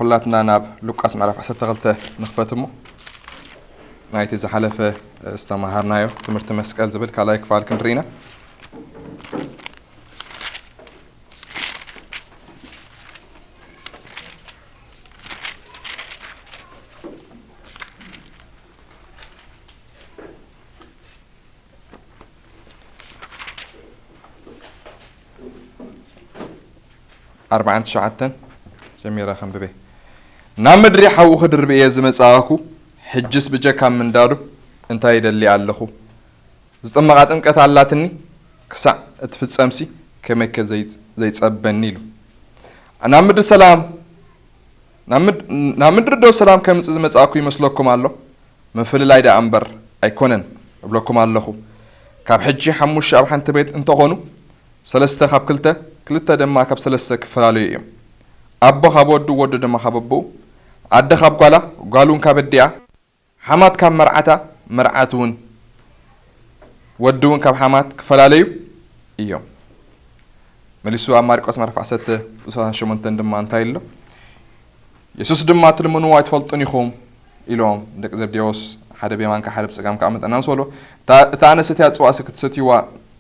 ኩላትና ናብ ሉቃስ ምዕራፍ ዓሰርተ ክልተ ንኽፈት እሞ፣ ናይቲ ዝሓለፈ ዝተማሃርናዮ ትምህርቲ መስቀል ዝብል ካልኣይ ክፋል ክንርኢ ኢና። ኣርባዓን ትሽዓተን ጀሚረ ከንብቤ። ናብ ምድሪ ሓዊ ክድርብ እየ ዝመጻእኩ፣ ሕጅስ ብጀካ ምንዳዱ እንታይ ይደሊ ኣለኹ? ዝጥመቓ ጥምቀት ኣላትኒ፣ ክሳዕ እትፍጸምሲ ከመይከ ዘይ-፣ ዘይጸበኒ ኢሉ። ናብ ምድሪ ሰላም፣ ናብ ምድ-፣ ናብ ምድሪ ዶ ሰላም ከምጽእ ዝመጻእኩ ይመስለኩም ኣሎ? ምፍልላይ ደኣ እምበር ኣይኮነን እብለኩም ኣለኹ። ካብ ሕጂ ሓሙሽተ ኣብ ሓንቲ ቤት እንተኾኑ፣ ሰለስተ ካብ ክልተ፣ ክልተ ድማ ካብ ሰለስተ ክፈላለዩ እዮም። ኣቦ ካብ ወዱ፣ ወዱ ድማ ካብ ኣቦኡ፣ ኣደ ካብ ጓላ፣ ጓል እውን ካብ ኣዲኣ፣ ሓማት ካብ መርዓታ፣ መርዓት እውን፣ ወዲ እውን ካብ ሓማት ክፈላለዩ እዮም። መሊሱ ኣብ ማርቆስ ምዕራፍ ዓሰርተ ቁጽሪ ሰላሳ ሸሞንተ ድማ እንታይ ኣሎ? የሱስ ድማ፣ "ትልምንዎ ኣይትፈልጡን ኢኹም" ኢሎም ደቂ ዘብዴዎስ፣ ሓደ ብየማንካ ሓደ ብጸጋምካ ኣቐምጠና ምስ በሎ፣ "እታ፣ እታ ኣነ ሰትያ ጽዋእሲ ክትሰትይዋ፣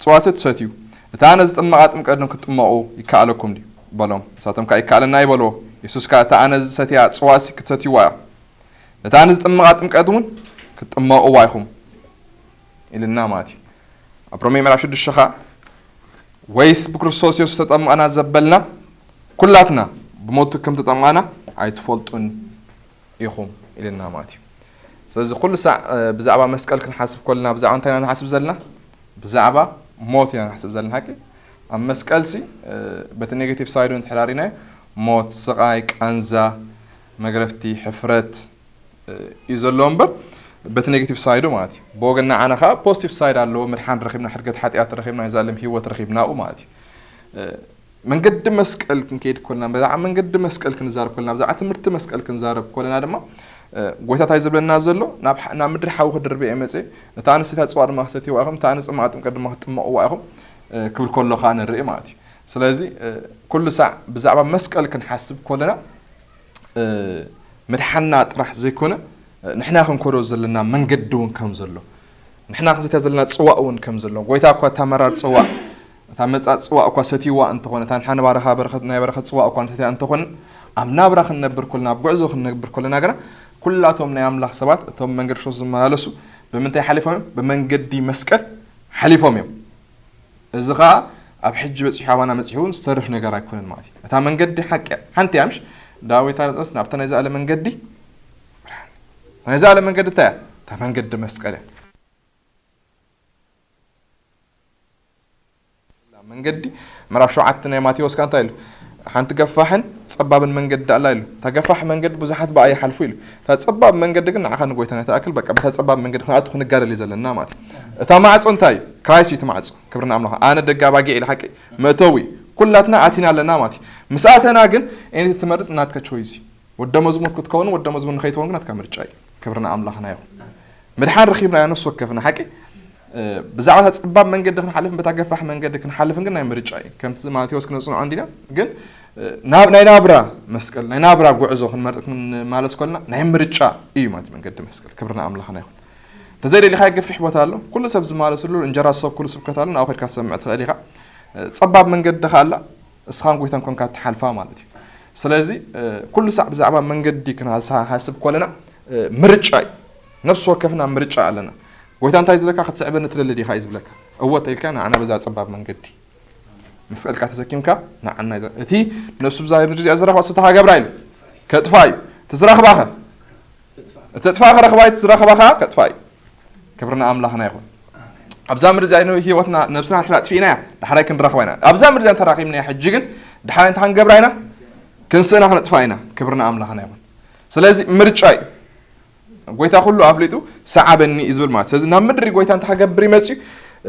ጽዋእሲ ትሰትዩ፣ እታ ኣነ ዝጥመቓ ጥምቀት ግን ክትጥመቑ ይከኣለኩም ድዩ?" በሎም። ንሳቶም ከኣ፣ "ይከኣለና" ይበልዎ። የሱስ ከኣ፣ "እታ ኣነ ዝሰትያ ጽዋእሲ ክትሰትይዋ እያ፣ እታ ኣነ ዝጥመቓ ጥምቀት እውን ክትጥመቑዋ ኢኹም" ኢልና ማለት እዩ። ኣብ ሮሜ ምዕራፍ ሽዱሽተ ኸኣ፣ "ወይስ ብክርስቶስ የሱስ ተጠምቐና ዘበልና ኩላትና ብሞቱ ከም ተጠምቐና ኣይትፈልጡን ኢኹም?" ኢልና ማለት እዩ። ስለዚ ኩሉ ሳዕ፣ እ፣ ብዛዕባ መስቀል ክንሓስብ ከለና ብዛዕባ እንታይ ኢና ንሓስብ ዘለና? ብዛዕባ ሞት ኢና ንሓስብ ዘለና። ሓቂ ኣብ መስቀልሲ፣ እ፣ በቲ ኔጌቲቭ ሳይዱ እንድሕር ርኢናዮ፣ ሞት፣ ስቓይ፣ ቃንዛ፣ መግረፍቲ፣ ሕፍረት፣ እ፣ እዩ ዘለዎ እምበር፣ በቲ ኔጌቲቭ ሳይዱ ማለት እዩ። ብወገን ንዓና ከዓ ፖዚቲቭ ሳይድ ኣለዎ። ምድሓን ረኺብና፣ ሕድገት ሓጢኣት ረኺብና፣ ናይ ዘላለም ህይወት ረኺብና ኣብኡ ማለት እዩ። እ፣ መንገዲ መስቀል ክንከይድ ከለና፣ ብዛዕባ መንገዲ መስቀል ክንዛረብ ከለና፣ ብዛዕባ ትምህርቲ መስቀል ክንዛረብ ከለና ድማ፣ እ፣ ጎይታ እንታይ ዝብለና ዘሎ? "ናብ ሓ-፣ ናብ ምድሪ ሓዊ ክድርብ እየ መጽየ፣ ነታ ኣነ ሰትያ ጽዋእ ድማ ክሰትይዋ ኢኹም፣ ነታ ኣነ ዝጥመቓ ጥምቀት ድማ ክትጥመቕዋ ኢኹም" እ፣ ክብል ከሎ ከዓ ንርኢ ማለት እዩ። ስለዚ፣ እ፣ ኩሉ ሳዕ ብዛዕባ መስቀል ክንሓስብ ከለና፣ እ፣ ምድሓንና ጥራሕ ዘይኮነ፣ እ፣ ንሕና ክንከዶ ዘለና መንገዲ እውን ከም ዘሎ፣ ንሕና ክንሰትያ ዘለና ጽዋእ እውን ከም ዘሎ፣ ጎይታ እኳ እታ መራር ጽዋእ፣ እታ መጻጽ ጽዋእ እኳ ሰትይዋ እንተኾነ፣ እታ ንሓ ንባርኻ በረኸት፣ ናይ በረኸት ጽዋእ እኳ ንሰትያ እንተኾነ፣ ኣብ ናብራ ክንነብር ከለና፣ ኣብ ጉዕዞ ክንነብር ከለና ግና፣ ኩላቶም ናይ ኣምላኽ ሰባት፣ እቶም መንገዲ ክርስቶስ ዝመላለሱ፣ ብምንታይ ሓሊፎም እዮም? ብመንገዲ መስቀል ሓሊፎም እዮም። እዚ ኸኣ ኣብ ሕጂ በጺሑ፣ ኣባና በጺሑ እውን ዝተርፍ ነገር ኣይኮነን ማለት እዩ። እታ መንገዲ ሓቂ ሓንቲ እያ፣ ምሽ? ዳዊት ኣነጸስ ናብታ ናይ ዘላለም መንገዲ ብርሃን። እታ ናይ ዘላለም መንገዲ እንታይ እያ? እታ መንገዲ መስቀል እያ። መንገዲ ምዕራፍ ሸውዓተ ናይ ማቴዎስ ከኣ እንታይ ኢሉ? "ሓንቲ ገፋሕን ጸባብን መንገዲ ኣላ" ኢሉ። እታ ገፋሕ መንገዲ ብዙሓት ብኣ ይሓልፉ ኢሉ። እታ ጸባብ መንገዲ ግን ንዓኻ ንጎይታና ትኣክል፣ በቃ በታ ጸባብ መንገዲ ክንኣቱ ክንጋደል እዩ ዘለና ማለት እዩ። እታ ማዕጾ እንታይ እዩ? ክራይስት እዩ እቲ ማዕጾ። ክብሪ ንኣምላኽ። "ኣነ ደገ ኣባጊዕ" ኢሉ ሓቂ መእተዊ። ኩላትና ኣቲና ኣለና ማለት እዩ። ምስ ኣተና ግን፣ "ኤኒ ትመርጽ ናትካ ቾይስ እዩ። ወደ መዝሙር ክትከውን፣ ወደ መዝሙር ንኸይትከውን ግን ናትካ ምርጫ እዩ።" ክብሪ ንኣምላኽና ይኹን። ምድሓን ረኺብናዮ ነፍሲ ወከፍና ሓቂ። እ፣ ብዛዕባ እታ ጸባብ መንገዲ ክንሓልፍን በታ ገፋሕ መንገዲ ክንሓልፍን ግን ናይ ምርጫ እዩ። ከምቲ ማቴዎስ ክነጽንዖ እንዲና፣ ግን፣ እ፣ ናብ፣ ናይ ናብራ መስቀል፣ ናይ ናብራ ጉዕዞ ክንመርጥ ክንማለስ ከለና ናይ ምርጫ እዩ ማለት መንገዲ መስቀል። ክብሪ ንኣምላኽና ይኹን። እንተዘይደሊኻዮ ገፊሕ ቦታ ኣሎ። ኩሉ ሰብ ዝማለስሉ፣ እንጀራ ዝሰብኩሉ ስብከት ኣሎ። ናብኡ ከድካ ትሰምዕ ትኽእል ኢኻ። እ፣ ጸባብ መንገዲ ኸኣ ኣላ። እስኻን ጎይታን ኮንካ እትሓልፋ ማለት እዩ። ስለዚ፣ እ፣ ኩሉ ሳዕ ብዛዕባ መንገዲ ክንሓስብ ከለና፣ እ፣ ምርጫ እዩ። ነፍሲ ወከፍና ምርጫ ኣለና። ጎይታ እንታይ ዝብለካ? "ክትስዕበኒ ትደሊ ዲኻ?" እዩ ዝብለካ። "እወ" ተኢልካ፣ ንዓና በዛ ጸባብ መንገዲ መስቀልካ ተሰኪምካ ንዓና እዩ። እቲ ነፍሱ ብዛ ምድሪ እዚኣ ዝረኽባ ስቶ ከኣ ክገብራ ኢሉ ከጥፋ እዩ። እቲ ዝረኽባ ኸ? እቲ ዘጥፍኣ ክረኽባ እዩ፣ እቲ ዝረኽባ ኸኣ ከጥፋ እዩ። ክብሪ ንኣምላኽና ይኹን። ኣብዛ ምድሪ እዚኣ ህይወትና፣ ነብስና ድሕሪ ኣጥፊእናያ፣ ዳሕራይ ክንረኽባ ኢና። ኣብዛ ምድሪ እዚኣ እንተራኺብናያ፣ ሕጂ ግን ዳሕራይ እንታይ ክንገብራ ኢና? ክንስእና ክነጥፍኣ ኢና። ክብሪ ንኣምላኽና ይኹን። ስለዚ ምርጫ እዩ። ጎይታ ኩሉ ኣፍሊጡ ሰዓበኒ እዩ ዝብል ማለት። ስለዚ ናብ ምድሪ ጎይታ እንታይ ክገብር እዩ መፅዩ?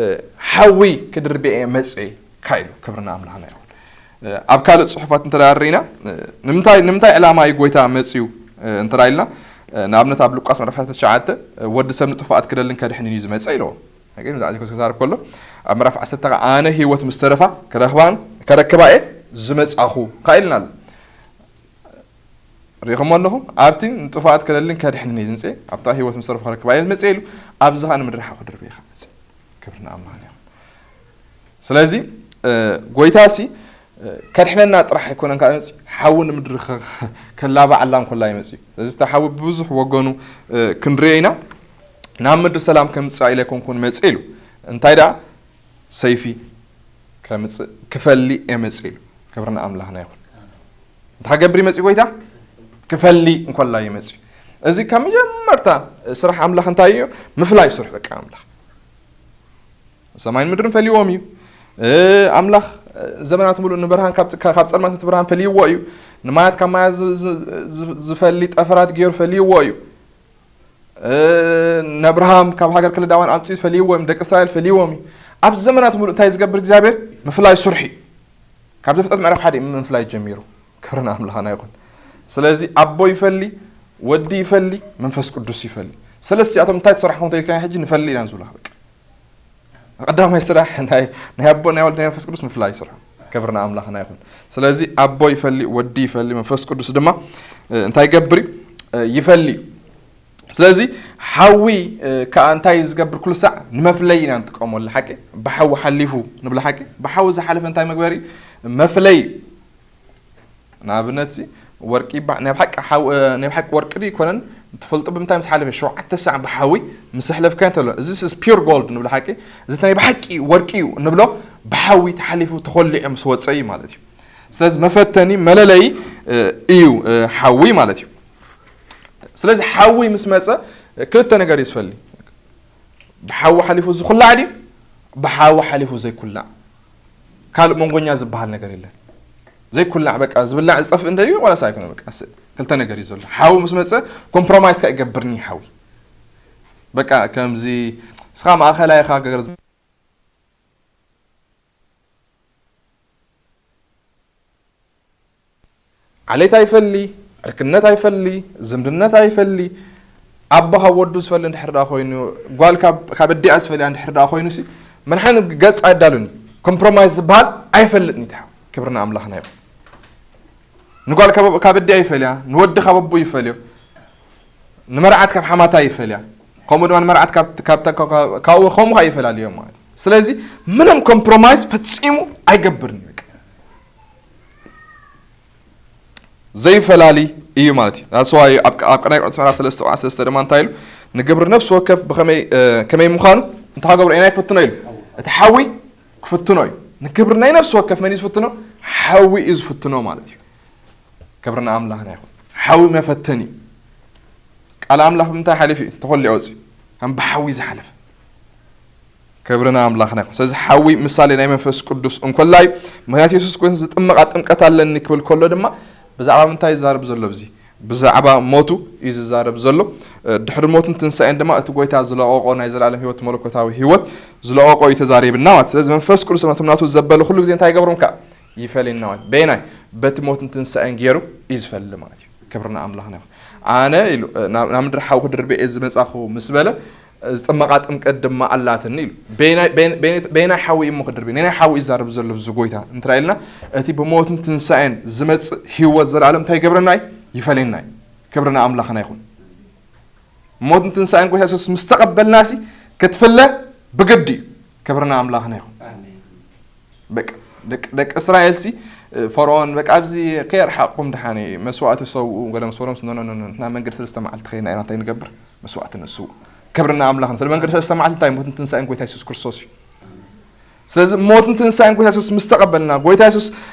እ፣ ሓዊ ክድርብየ እየ መፅየ ኢሉ። ክብሪ ንኣምላኽና ይኹን። እ፣ ኣብ ካልእ ጽሑፋት እንተ ደኣ ርኢና፣ እ፣ ንምንታይ፣ ንምንታይ ዕላማ እዩ ጎይታ መጽዩ፣ እ፣ እንተ ደኣ ኢልና፣ እ፣ ንኣብነት ኣብ ሉቃስ ምዕራፍ ዓሰርተ ትሽዓተ፣ እ፣ "ወዲ ሰብ ንጥፉኣት ክደልን ከድሕንን እዩ ዝመጸ" ኢልዎ። ሕጂ ብዛዕባ እዚ ክዛረብ ከሎ፣ ኣብ ምዕራፍ ዓሰርተ ከኣ፣ "ኣነ ህይወት ምስ ተረፋ ክረኽባን፣ ከረክባ እየ ዝመጻኹ" ከኣ ኢልና ኣሎ። ርኢኹሞ ኣለኹም? ኣብቲ ንጥፋኣት ከለልን ከድሕንን እዩ ዝምጽእ፣ ኣብታ ህይወት ምስ ረፍኻ ክረክባ እየ ዝመጽእ ኢሉ፣ ኣብዚ ኸኣ ንምድሪ ሓዊ ክድርብ እዩ ኸኣ መጽእ። ክብሪ ንኣምላኽና ይኹን። ስለዚ፣ እ፣ ጎይታሲ፣ እ፣ ከድሕነና ጥራሕ ኣይኮነን ከኣ መጽእ፣ ሓዊ ንምድሪ ከ-፣ ከላባዕላ እንኮላ እዩ መጽእ። ስለዚ፣ እቲ ሓዊ ብብዙሕ ወገኑ፣ እ፣ ክንሪኦ ኢና። ናብ ምድሪ ሰላም ከምጽእ ኢለ ኣይኮንኩን መጽእ ኢሉ። እንታይ ደኣ? ሰይፊ ከምጽእ፣ ክፈሊ እየ መጽእ ኢሉ። ክብሪ ንኣምላኽና ይኹን። እንታይ ክገብር እዩ መጽኡ ጎይታ? ክፈሊ እንኮላ እዩ መጽኡ። እዚ ካብ መጀመርታ ስራሕ ኣምላኽ እንታይ እዩ? ምፍላይ ስርሑ በቃ ኣምላኽ። ሰማይን ምድርን ፈልይዎም እዩ። እ፣ ኣምላኽ፣ እ፣ ዘመናት ሙሉእ ንብርሃን ካብ ፅ-፣ ካብ ጸልማት ነቲ ብርሃን ፈልይዎ እዩ። ንማያት ካብ ማያት ዝ-፣ ዝ-፣ ዝ-፣ ዝፈሊ ጠፈራት ገይሩ ፈልይዎ እዩ። እ፣ ነብርሃም ካብ ሃገር ከለዳውያን ኣምጺኡ ፈልይዎም፣ ደቂ እስራኤል ፈልይዎም እዩ። ኣብ ዘመናት ሙሉእ እንታይ ዝገብር እግዚኣብሔር? ምፍላይ ስርሑ እዩ። ካብ ዘፍጥረት ምዕራፍ ሓደ እዩ ምፍላይ ጀሚሩ። ክብሪ ንኣምላኽና ይኹን። ስለዚ ኣቦ ይፈሊ፣ ወዲ ይፈሊ፣ መንፈስ ቅዱስ ይፈሊ። ሰለስቲኣቶም እንታይ ትሰርሕኹም ተኢልካዮ ሕጂ ንፈሊ ኢና ንዝብሉኻ በቃ። ቀዳማይ ስራሕ ናይ፣ ናይ ኣቦ፣ ናይ ወልድ፣ ናይ መንፈስ ቅዱስ ምፍላይ ስርሑ። ክብሪ ንኣምላኽና ይኹን። ስለዚ ኣቦ ይፈሊ፣ ወዲ ይፈሊ፣ መንፈስ ቅዱስ ድማ፣ እ፣ እንታይ ይገብር እዩ? እ፣ ይፈሊ። ስለዚ ሓዊ፣ እ፣ ከኣ እንታይ ዝገብር? ኩሉ ሳዕ ንመፍለይ ኢና ንጥቀመሉ ሓቂ። ብሓዊ ሓሊፉ ንብሎ ሓቂ። ብሓዊ ዝሓለፈ እንታይ መግበሪ? መፍለይ። ንኣብነት ሲ ወርቂ ይበሃል። ናይ ብሓቂ ሓው-፣ እ፣ ናይ ብሓቂ ወርቂ ድዩ ይኮነን? ትፈልጡ ብምንታይ ምስ ሓለፈ? ሸውዓተ ሳዕ ብሓዊ ምስ ኣሕለፍካዮ እንተሎ። እዚ ስ-፣ ፒውር ጎልድ ንብሎ ሓቂ። እዚ ናይ ብሓቂ ወርቂ እዩ ንብሎ፣ ብሓዊ ተሓሊፉ ተኾሊዑ ምስ ወጸ እዩ ማለት እዩ። ስለዚ መፈተኒ መለለዪ፣ እ፣ እዩ፣ እ፣ ሓዊ ማለት እዩ። ስለዚ ሓዊ ምስ መጸ ክልተ ነገር እዩ ዝፈሊ። ብሓዊ ሓሊፉ ዝኹላዕ ድዩ? ብሓዊ ሓሊፉ ዘይኩላዕ። ካልእ መንጎኛ ዝበሃል ነገር የለን። ዘይኩላዕ በቃ ዝብላዕ ዝጠፍእ እንተድዩ ዋላስ ኣይኮነ በቃ ስ-፣ ክልተ ነገር እዩ ዘሎ። ሓዊ ምስ መጸ ኮምፕሮማይዝ ከኣ ይገብርኒ ሓዊ። በቃ ከምዚ እስኻ ማእኸላይ ኢኻ ገገር ዓሌት ኣይፈሊ፣ ዕርክነት ኣይፈሊ፣ ዝምድነት ኣይፈሊ። ኣቦ ካብ ወዱ ዝፈሊ እንድሕር ደኣ ኮይኑ፣ ጓል ካብ፣ ካብ ኣዲኣ ዝፈልያ እንድሕር ደኣ ኮይኑሲ፣ መድሓኒ ገጽ ኣዳሉኒ። ኮምፕሮማይዝ ዝበሃል ኣይፈልጥን እዩ። ክብሪ ንኣምላኽና ይኹን። ንጓል ካብ፣ ካብ ኣዲኣ ይፈልያ፣ ንወዲ ካብ ኣቦ ይፈልዮ፣ ንመርዓት ካብ ሓማታ ይፈልያ፣ ከምኡ ድማ ንመርዓት ካብ፣ ካብ፣ ካብ፣ ካብ፣ ካብኡ ከምኡ ከኣ ይፈላልዮም ማለት እዩ። ስለዚ ምንም ኮምፕሮማይዝ ፈጺሙ ኣይገብርን እዩ። በቃ። ዘይፈላሊ እዩ ማለት እዩ። That's why ኣብ፣ ኣብ ቀዳማይ ቆሮንቶስ ምዕራፍ ሰለስተ ቁጽሪ ሰለስተ ድማ እንታይ ኢሉ? ንግብሪ ነፍሲ ወከፍ ብኸመይ፣ እ፣ ከመይ ምዃኑ እንታይ ክገብሮ ኢና ክፍትኖ ኢሉ? እቲ ሓዊ ክፍትኖ እዩ። ንግብሪ ናይ ነፍሲ ወከፍ መን እዩ ዝፍትኖ? ሓዊ እዩ ዝፍትኖ ማለት እዩ። ክብሪ ንኣምላኽና ይኹን። ሓዊ መፈተኒ እዩ። ቃል ኣምላኽ ብምንታይ ሓሊፉ እዩ? ተኾሊዑ ወፂኡ። ከም ብሓዊ ዝሓለፈ። ክብሪ ንኣምላኽና ይኹን። ስለዚ ሓዊ ምሳሌ ናይ መንፈስ ቅዱስ እንኮላ እዩ። ምኽንያቱ የሱስ ኮይኑ ዝጥመቓ ጥምቀት ኣለኒ ክብል ከሎ ድማ ብዛዕባ ምንታይ ይዛረብ ዘሎ ኣብዚ? ብዛዕባ ሞቱ እዩ ዝዛረብ ዘሎ። እ፣ ድሕሪ ሞትን ትንሳኤን ድማ እቲ ጎይታ ዝለቐቖ ናይ ዘላለም ህይወት መለኮታዊ ህይወት ዝለቐቖ እዩ ተዛሪብና ማለት። ስለዚ መንፈስ ቅዱስ ነቶም ናቱ ዘበሉ ኩሉ ግዜ እንታይ ይገብሮም ከኣ? ይፈልየና ማለት። በየናይ? በቲ ሞትን ትንሳኤን ገይሩ እዩ ዝፈሊ ማለት እዩ። ክብሪ ንኣምላኽና ይኹን። ኣነ ኢሉ፣ እ፣ ናብ፣ ናብ ምድሪ ሓዊ ክድርቢ እየ ዝመጻኹ ምስ በለ፣ ዝጥመቓ ጥምቀት ድማ ኣላትኒ ኢሉ። በየናይ፣ በየን-፣ በየን-፣ በየናይ ሓዊ እዩ እሞ ክድርቢ? ናይ፣ ናይ ሓዊ እዩ ዝዛረብ ዘሎ እዚ ጎይታ። እንታይ ኢልና? እቲ ብሞትን ትንሳኤን ዝመጽእ ህይወት ዘለኣለም እንታይ ይገብረና እዩ? ይፈልየና እዩ። ክብሪ ንኣምላኽና ይኹን። ሞትን ትንሳኤን ጎይታ የሱስ ምስ ተቐበልናሲ ክትፍለ ብግዲ እዩ። ክብሪ ንኣምላኽና ይኹን። ኣሜን። በቃ፣ ደቂ፣ ደቂ እስራኤልሲ፣ እ፣ ፈርዖን፣ በቃ፣ ኣብዚ ከየርሓቕኩም ደሓን እዩ፣ መስዋእቲ ሰውኡ፣ ገለ ምስ በሎምስ፣ ኖ፣ ኖ፣ ኖ፣ ኖ፣ ንሕና መንገዲ ሰለስተ መዓልቲ ከይድና ኢና እንታይ ንገብር? መስዋእቲ ነስውእ። ክብሪ ንኣምላኽና። ስለ መንገዲ ሰለስተ መዓልቲ እንታይ? ሞትን ትንሳኤን ጎይታ የሱስ ክርስቶስ እዩ። ስለዚ ሞትን ትንሳኤን ጎይታ የሱስ ምስ ተቐበልና፣ ጎይታ የሱስ፣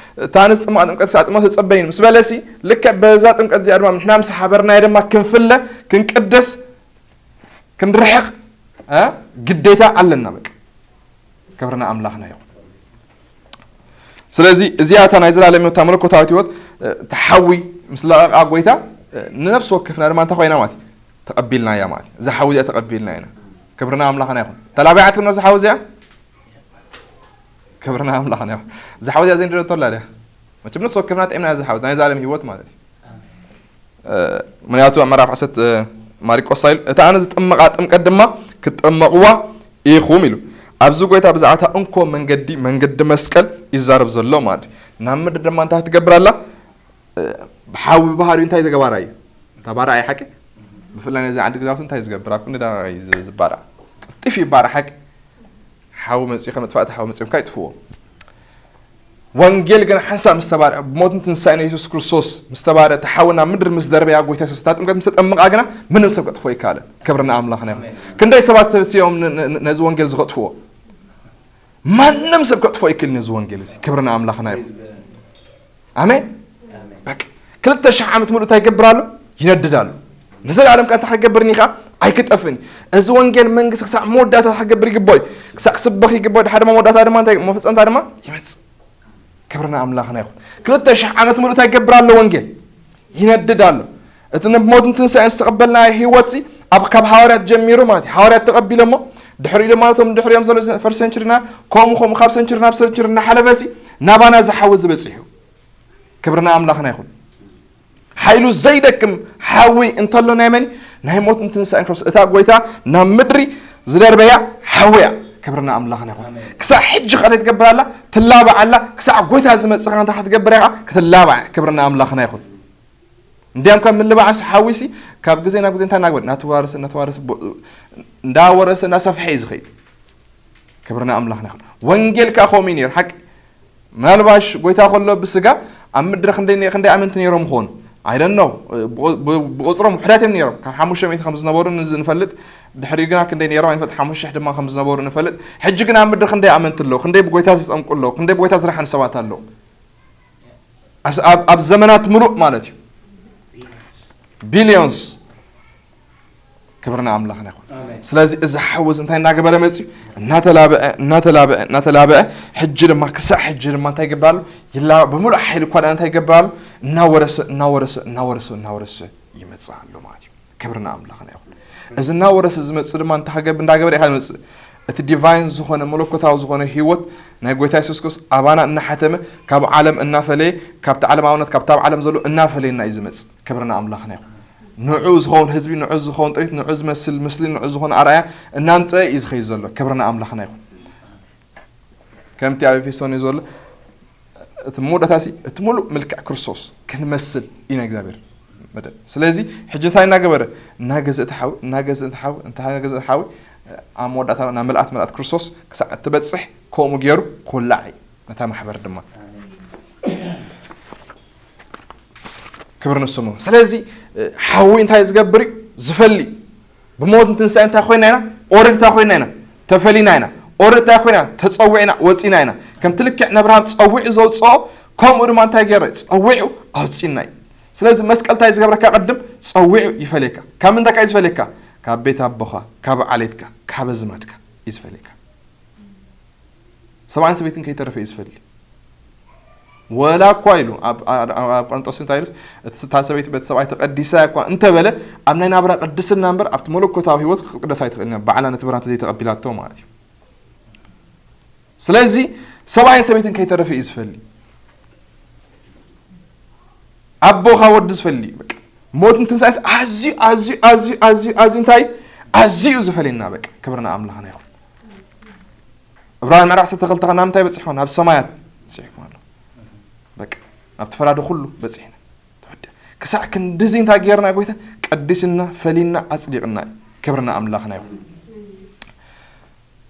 "እታ ንዝጥመቓ ጥምቀት ክሳዕ ጥመት ተጸበይኒ" ምስ በለሲ፣ ልክዕ በዛ ጥምቀት እዚኣ ድማ ንሕና ምስ ሓበርናዮ ድማ ክንፍለ፣ ክንቅደስ፣ ክንርሕቕ፣ እ፣ ግዴታ ኣለና። በቃ፣ ክብሪ ንኣምላኽና ይኹን። ስለዚ እዚኣ እታ ናይ ዘላለም ህይወት፣ እታ መለኮታዊት ህይወት፣ እ፣ እታ ሓዊ ምስ ለቐቓ ጎይታ፣ እ፣ ንነፍሲ ወከፍና ድማ እንታይ ኮይና ማለት እዩ? ተቐቢልናያ ማለት እዩ። እዛ ሓዊ እዚኣ ተቐቢልና ኢና። ክብሪ ንኣምላኽና ይኹን። ተላቢዓትኩም ነዛ ሓዊ እዚኣ? ክብሪ ንኣምላኽና ይኹን። እዛ ሓዊ እዚኣ ዘይንደለቶ ኣላ ድያ? መቸም ነፍሲ ወከፍና ጥዒምና እዛ ሓዊ፣ ናይ ዘላለም ህይወት ማለት እዩ። እ፣ ምኽንያቱ ኣብ ምዕራፍ ዓሰርተ፣ እ፣ ማርቆስ ሳይል፣ "እታ ኣነ ዝጥመቓ ጥምቀት ድማ ክትጠመቕዋ ኢኹም" ኢሉ። ኣብዚ ጎይታ ብዛዕባ እታ እንኮ መንገዲ፣ መንገዲ መስቀል ይዛረብ ዘሎ ማለት እዩ። ናብ ምድሪ ድማ እንታይ ትገብር ኣላ? እ፣ ሓዊ ብባህሪኡ እንታይ ተገባራይ እዩ? ተባራኣይ ሓቂ? ብፍላይ ነዚ ዓዲ ግዛቱ እንታይ ዝገብር? ኣብ ክንዲ ዳ እዩ ዝ- ዝባራእ? ቀልጢፍ ይባራእ ሓቂ? ሓዊ መጺኡ ከመጥፋእቲ ሓዊ መጺኦም ካይጥፍዎ። ወንጌል ግን ሓንሳብ ምስ ተባርዐ፣ ብሞትን ትንሳኤን የሱስ ክርስቶስ ምስ ተባርዐ፣ እቲ ሓዊ ናብ ምድሪ ምስ ደርበያ፣ ጎይታ የሱስ እታ ጥምቀት ምስ ተጠምቃ ግና ምንም ሰብ ከጥፍኦ ኣይከኣለን። ክብሪ ንኣምላኽና ይኹን። ኣሜን። ክንደይ ሰባት ሰብ ሲኦም ን- ን- ነዚ ወንጌል ዝኸጥፍዎ? ማንም ሰብ ከጥፍኦ ኣይክእል ነዚ ወንጌል እዚ። ክብሪ ንኣምላኽና ይኹን። ኣሜን። በቃ ክልተ ሽሕ ዓመት ሙሉእ እንታይ ይገብር ኣሎ? ይነድድ ኣሎ። ንዘለኣለም ከ እንታይ ክገብር እኒኻ? ኣይክጠፍእን። እዚ ወንጌል መንግስቲ ክሳዕ መወዳእታ ክገብር ይግባእ እዩ። ክሳዕ ክስበኽ ይግባእ። ድሓር ድማ መወዳእታ ድማ እንታይ መፈጸምታ ድማ ይመጽእ። ክብርና ኣምላኽና ይኹን። ክልተ ሽሕ ዓመት ሙሉእ እንታይ ይገብር ኣሎ? ወንጌል ይነድድ ኣሎ። እቲ ንሞትን ትንሳኤን ዝተቐበልና ህይወት ሲ ኣብ ካብ ሃዋርያት ጀሚሩ ማለት እዩ። ሃዋርያት ተቐቢሎሞ ድሕሪኡ ድማ እቶም ድሕሪኦም ዘሎ ፈርስት ሰንቸሪና ከምኡ ከምኡ ካብ ሰንቸሪ ናብ ሰንቸሪ እናሓለፈ ሲ ናባና ዝሓወ ዝበጽሕ እዩ። ክብርና ኣምላኽና ይኹን። ሓይሉ ዘይደክም ሓዊ እንተሎ ናይ መን ናይ ሞትን ትንሳኤን ክርስቶስ እታ ጎይታ ናብ ምድሪ ዝደርበያ ሓዊ እያ። ክብርና ኣምላኽና ይኹን። ኣሜን። ክሳብ ሕጂ ከኣ ትገብር ኣላ ትላባዕ ኣላ። ክሳብ ጎይታ ዝመጽእ ከኣ እንታይ ክትገብር እያ? ክትላባዕ። ክብርና ኣምላኽና ይኹን። እንዲያም ካብ ምልባዕስ ሓዊሲ ካብ ግዜ ናብ ግዜ እንታይ እናግበር እናተዋረሰ እናተዋረሰ ቦ- እንዳወረሰ እናሰፍሐ እዩ ዝኸይድ። ክብርና ኣምላኽና ይኹን። ወንጌል ከኣ ከምኡ እዩ ነይሩ ሓቂ። ምናልባሽ ጎይታ ከሎ ብስጋ ኣብ ምድሪ ክንደይ ነ- ክንደይ ኣመንቲ ነይሮም ይኾኑ? I don't know። ብቑ- ብ- ብቑፅሮም ውሕዳት እዮም ነይሮም። ካብ ሓሙሽተ ሚእቲ ከም ዝነበሩ ንዝ- ንፈልጥ። ድሕሪኡ ግና ክንደይ ነይሮም ኣይንፈልጥ። ሓሙሽተ ሽሕ ድማ ከም ዝነበሩ ንፈልጥ። ሕጂ ግን ኣብ ምድሪ ክንደይ ኣመንቲ ኣለዉ? ክንደይ ብጎይታ ዝጠምቁ ኣለዉ? ክንደይ ብጎይታ ዝረሓኑ ሰባት ኣለዉ? ኣብ- ኣብ ኣብ ዘመናት ምሉእ ማለት እዩ። ቢልዮንስ። ክብርና ኣምላኽና ይኹን። ኣሜን። ስለዚ እዚ ሓዊ እዚ እንታይ እናገበረ መፅዩ? እናተላበዐ እናተላበዐ እናተላበዐ ሕጂ ድማ ክሳዕ ሕጂ ድማ እንታይ ይገብር ኣሎ? ይላባዕ። ብምሉእ ሓይሊ እኳ ደኣ እንታይ ይገብር ኣሎ? እናወረሰ እናወረሰ እናወረሰ እናወረሰ ይመፅእ ኣሎ ማለት እዩ። ክብርና ኣምላኽና ይኹን። እዚ እናወረሰ ዝመፅእ ድማ እንታይ ክገብር እንዳገበረ ኢኻ ዝመፅእ? እቲ ዲቫይን ዝኾነ መለኮታዊ ዝኾነ ህይወት ናይ ጎይታ የሱስ ክርስቶስ ኣባና እናሓተመ ካብ ዓለም እናፈለየ ካብቲ ዓለማውነት ካብቲ ኣብ ዓለም ዘሎ እናፈለየና እዩ ዝመፅእ። ክብርና ኣምላኽና ይኹን። ንዑ ዝኸውን ህዝቢ፣ ንዑ ዝኸውን ጥሪት፣ ንዑ ዝመስል ምስሊ፣ ንዑ ዝኾነ ኣርኣያ እናምፀአ እዩ ዝኸይድ ዘሎ። ክብርና ኣምላኽና ይኹን። ከምቲ ኣብ ኤፌሶን እዩ ዘሎ እቲ መወዳእታሲ እቲ ሙሉእ ምልክዕ ክርስቶስ ክንመስል እዩ ናይ እግዚኣብሔር መደብ። ስለዚ ሕጂ እንታይ እናገበረ እናገዘ እቲ ሓዊ እናገዘ እቲ ሓዊ እናገዘ እቲ ሓዊ ኣብ መወዳእታ ናብ ምልኣት ምልኣት ክርስቶስ ክሳዕ እትበፅሕ ከምኡ ገይሩ ክውላዕ እዩ። ነታ ማሕበር ድማ ክብሪ ንስሙ። ስለዚ ሓዊ እንታይ ዝገብር እዩ? ዝፈሊ። ብሞት ንትንሳኤ እንታይ ኮይና ኢና? ኦረድ እንታይ ኮይና ኢና? ተፈሊና ኢና። ኦረድ እንታይ ኮይና? ተፀዊዕና ወፂና ኢና። ከምቲ ልክዕ ነብርሃም ፀዊዑ ዘውፅኦ ከምኡ ድማ እንታይ ገይረ? ፀዊዑ ኣውፂና እዩ። ስለዚ መስቀል እንታይ ዝገብረካ? ቅድም ፀዊዑ ይፈልየካ። ካብ ምንታይ እዩ ዝፈልየካ? ካብ ቤት ኣቦኻ፣ ካብ ዓሌትካ፣ ካብ ኣዝማድካ እዩ ዝፈልየካ። ሰብኣይን ሰበይትን ከይተረፈ እዩ ዝፈሊ። ወላ እኳ ኢሉ ኣብ ኣብ- ኣብ ቆሮንጦስ እንታይ ኢሉስ እቲ እታ ሰበይቲ በቲ ሰብኣይ ተቀዲሳ እኳ እንተበለ ኣብ ናይ ናብራ ቅድስና እምበር ኣብቲ መለኮታዊ ህይወት ክትቅደስ ኣይትኽእልን እያ። ባዕላ ነቲ ብርሃን ዘይተቀቢላቶ ማለት እዩ። ስለዚ ሰብኣይን ሰበይትን ከይተረፈ እዩ ዝፈሊ። ኣቦኻ ወዲ ዝፈሊ በቃ ሞትን ትንሳኤስ ኣዝዩ ኣዝዩ ኣዝዩ ኣዝዩ ኣዝዩ እንታይ ኣዝዩ ዝፈልየና በቃ ክብርና ኣምላኽና ይኹን። ዕብራውያን ምዕራፍ ዓሰርተ ክልተ ናብ ምንታይ በፂሕኩም? ናብ ሰማያት በፂሕኩም ኣሎ። በቃ ናብቲ ፈራዲ ኩሉ በፂሕና ተወዲኣ። ክሳዕ ክንድዚ እንታይ ገይርና ጎይታ ቀዲስና ፈሊና ኣፅዲቕና እዩ። ክብርና ኣምላኽና ይኹን።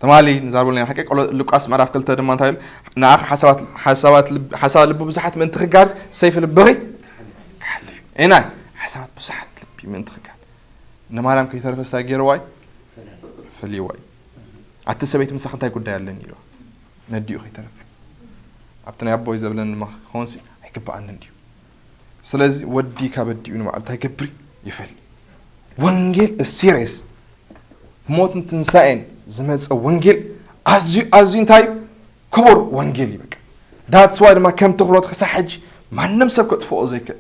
ትማሊ ንዛረበሉ ናይ ሓቂ ቆሎ ሉቃስ ምዕራፍ ክልተ ድማ እንታይ ኢሉ? ንኣኻ ሓሳባት ሓሳባት ልብ ሓሳብ ልቡ ብዙሓት ምእንቲ ክጋርዝ ሰይፊ ልብኺ ክሓልፍ እዩ። ኤናይ ሓሳባት ብዙሓት ልቢ ምእንቲ ክጋር ንማርያም ከይተረፈ ስታይ ገይርዋ እዩ? ፈልይዋ እዩ። ኣቲ ሰበይቲ ምሳኺ እንታይ ጉዳይ ኣለኒ ኢልዋ ነዲኡ ከይተረፈ ኣብቲ ናይ ኣቦይ ዘብለኒ ድማ ክኸውን ሲ ኣይግብኣንን ድዩ? ስለዚ ወዲ ካብ ኣዲኡ ንባዕሉ እንታይ ገብር ይፈል። ወንጌል ሲሪየስ ሞትን ትንሳኤን ዝመፀ ወንጌል ኣዝዩ ኣዝዩ እንታይ ክቡር ወንጌል እዩ። በቃ that's why ድማ ከምቲ ክብረቱ ክሳብ ሕጂ ማንም ሰብ ከጥፍኦ ዘይክእል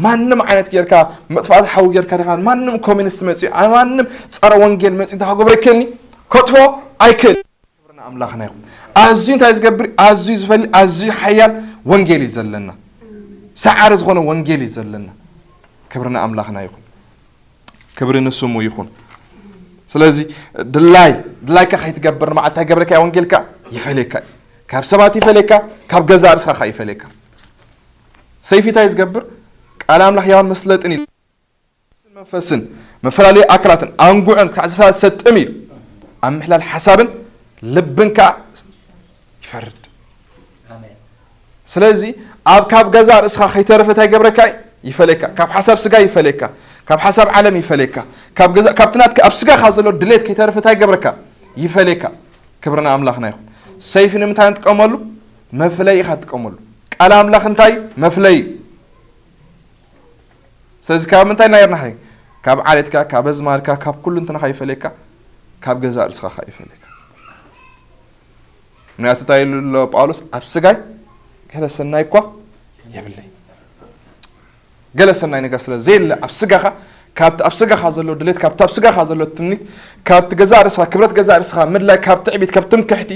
ማንም ዓይነት ጌርካ መጥፋእቲ ሓዊ ጌርካ ዲኻ ማንም ኮሚኒስት መፅኡ ማንም ፀረ ወንጌል መፅኡ እንታይ ክገብሮ ይክእልኒ ከጥፍኦ ኣይክእል። ክብርና ኣምላኽና ይኹን። ኣዝዩ እንታይ ዝገብር ኣዝዩ ዝፈሊ ኣዝዩ ሓያል ወንጌል እዩ ዘለና። ሰዓሪ ዝኾነ ወንጌል እዩ ዘለና። ክብርና ኣምላኽና ይኹን። ክብሪ ንስሙ ይኹን። ስለዚ ድላይ ድላይካ ከይትገብር ንመዓልታ ይገብረካ ወንጌልካ ይፈለካ ካብ ሰባት ይፈለካ ካብ ገዛ ርስኻ ይፈለካ። ሰይፊ እንታይ ዝገብር ቃል ኣምላኽ ያውን መስለጥን ኢሉ መንፈስን መፈላለዩ ኣካላትን ኣንጉዕን ክሳዕ ዝፈላለ ሰጥም ኢሉ ኣብ ምሕላል ሓሳብን ልብን ከዓ ይፈርድ። ስለዚ ኣብ ካብ ገዛ ርእስኻ ከይተረፈ እንታይ ይገብረካ? ይፈለካ። ካብ ሓሳብ ስጋ ይፈለካ። ካብ ሓሳብ ዓለም ይፈለካ። ካብ ገዛ ካብቲ ናትካ ኣብ ስጋኻ ዘሎ ድሌት ከይተረፈ እንታይ ይገብረካ? ይፈለካ። ክብርና ኣምላኽና ይኹን። ሰይፊ ንምንታይ ንጥቀመሉ? መፍለይ ኢኻ ትጥቀመሉ። ቃል ኣምላኽ እንታይ እዩ? መፍለይ እዩ። ስለዚ ካብ ምንታይ ናይርና ሓይ ካብ ዓሌትካ ካብ ኣዝማድካ ካብ ኩሉ እንትናኻ ይፈለካ። ካብ ገዛ ርእስኻ ኸዓ ይፈለካ። ምክንያቱ እንታይ ኢሉ ኣሎ ጳውሎስ? ኣብ ስጋይ ገለ ሰናይ እኳ የብለይ። ገለ ሰናይ ነገር ስለ ዘየለ ኣብ ስጋኻ ካብቲ ኣብ ስጋኻ ዘሎ ድሌት ካብቲ ኣብ ስጋኻ ዘሎ ትምኒት ካብቲ ገዛ ርእስኻ ክብረት ገዛ ርእስኻ ምድላይ ካብ ትዕቢት ካብ ትምክሕቲ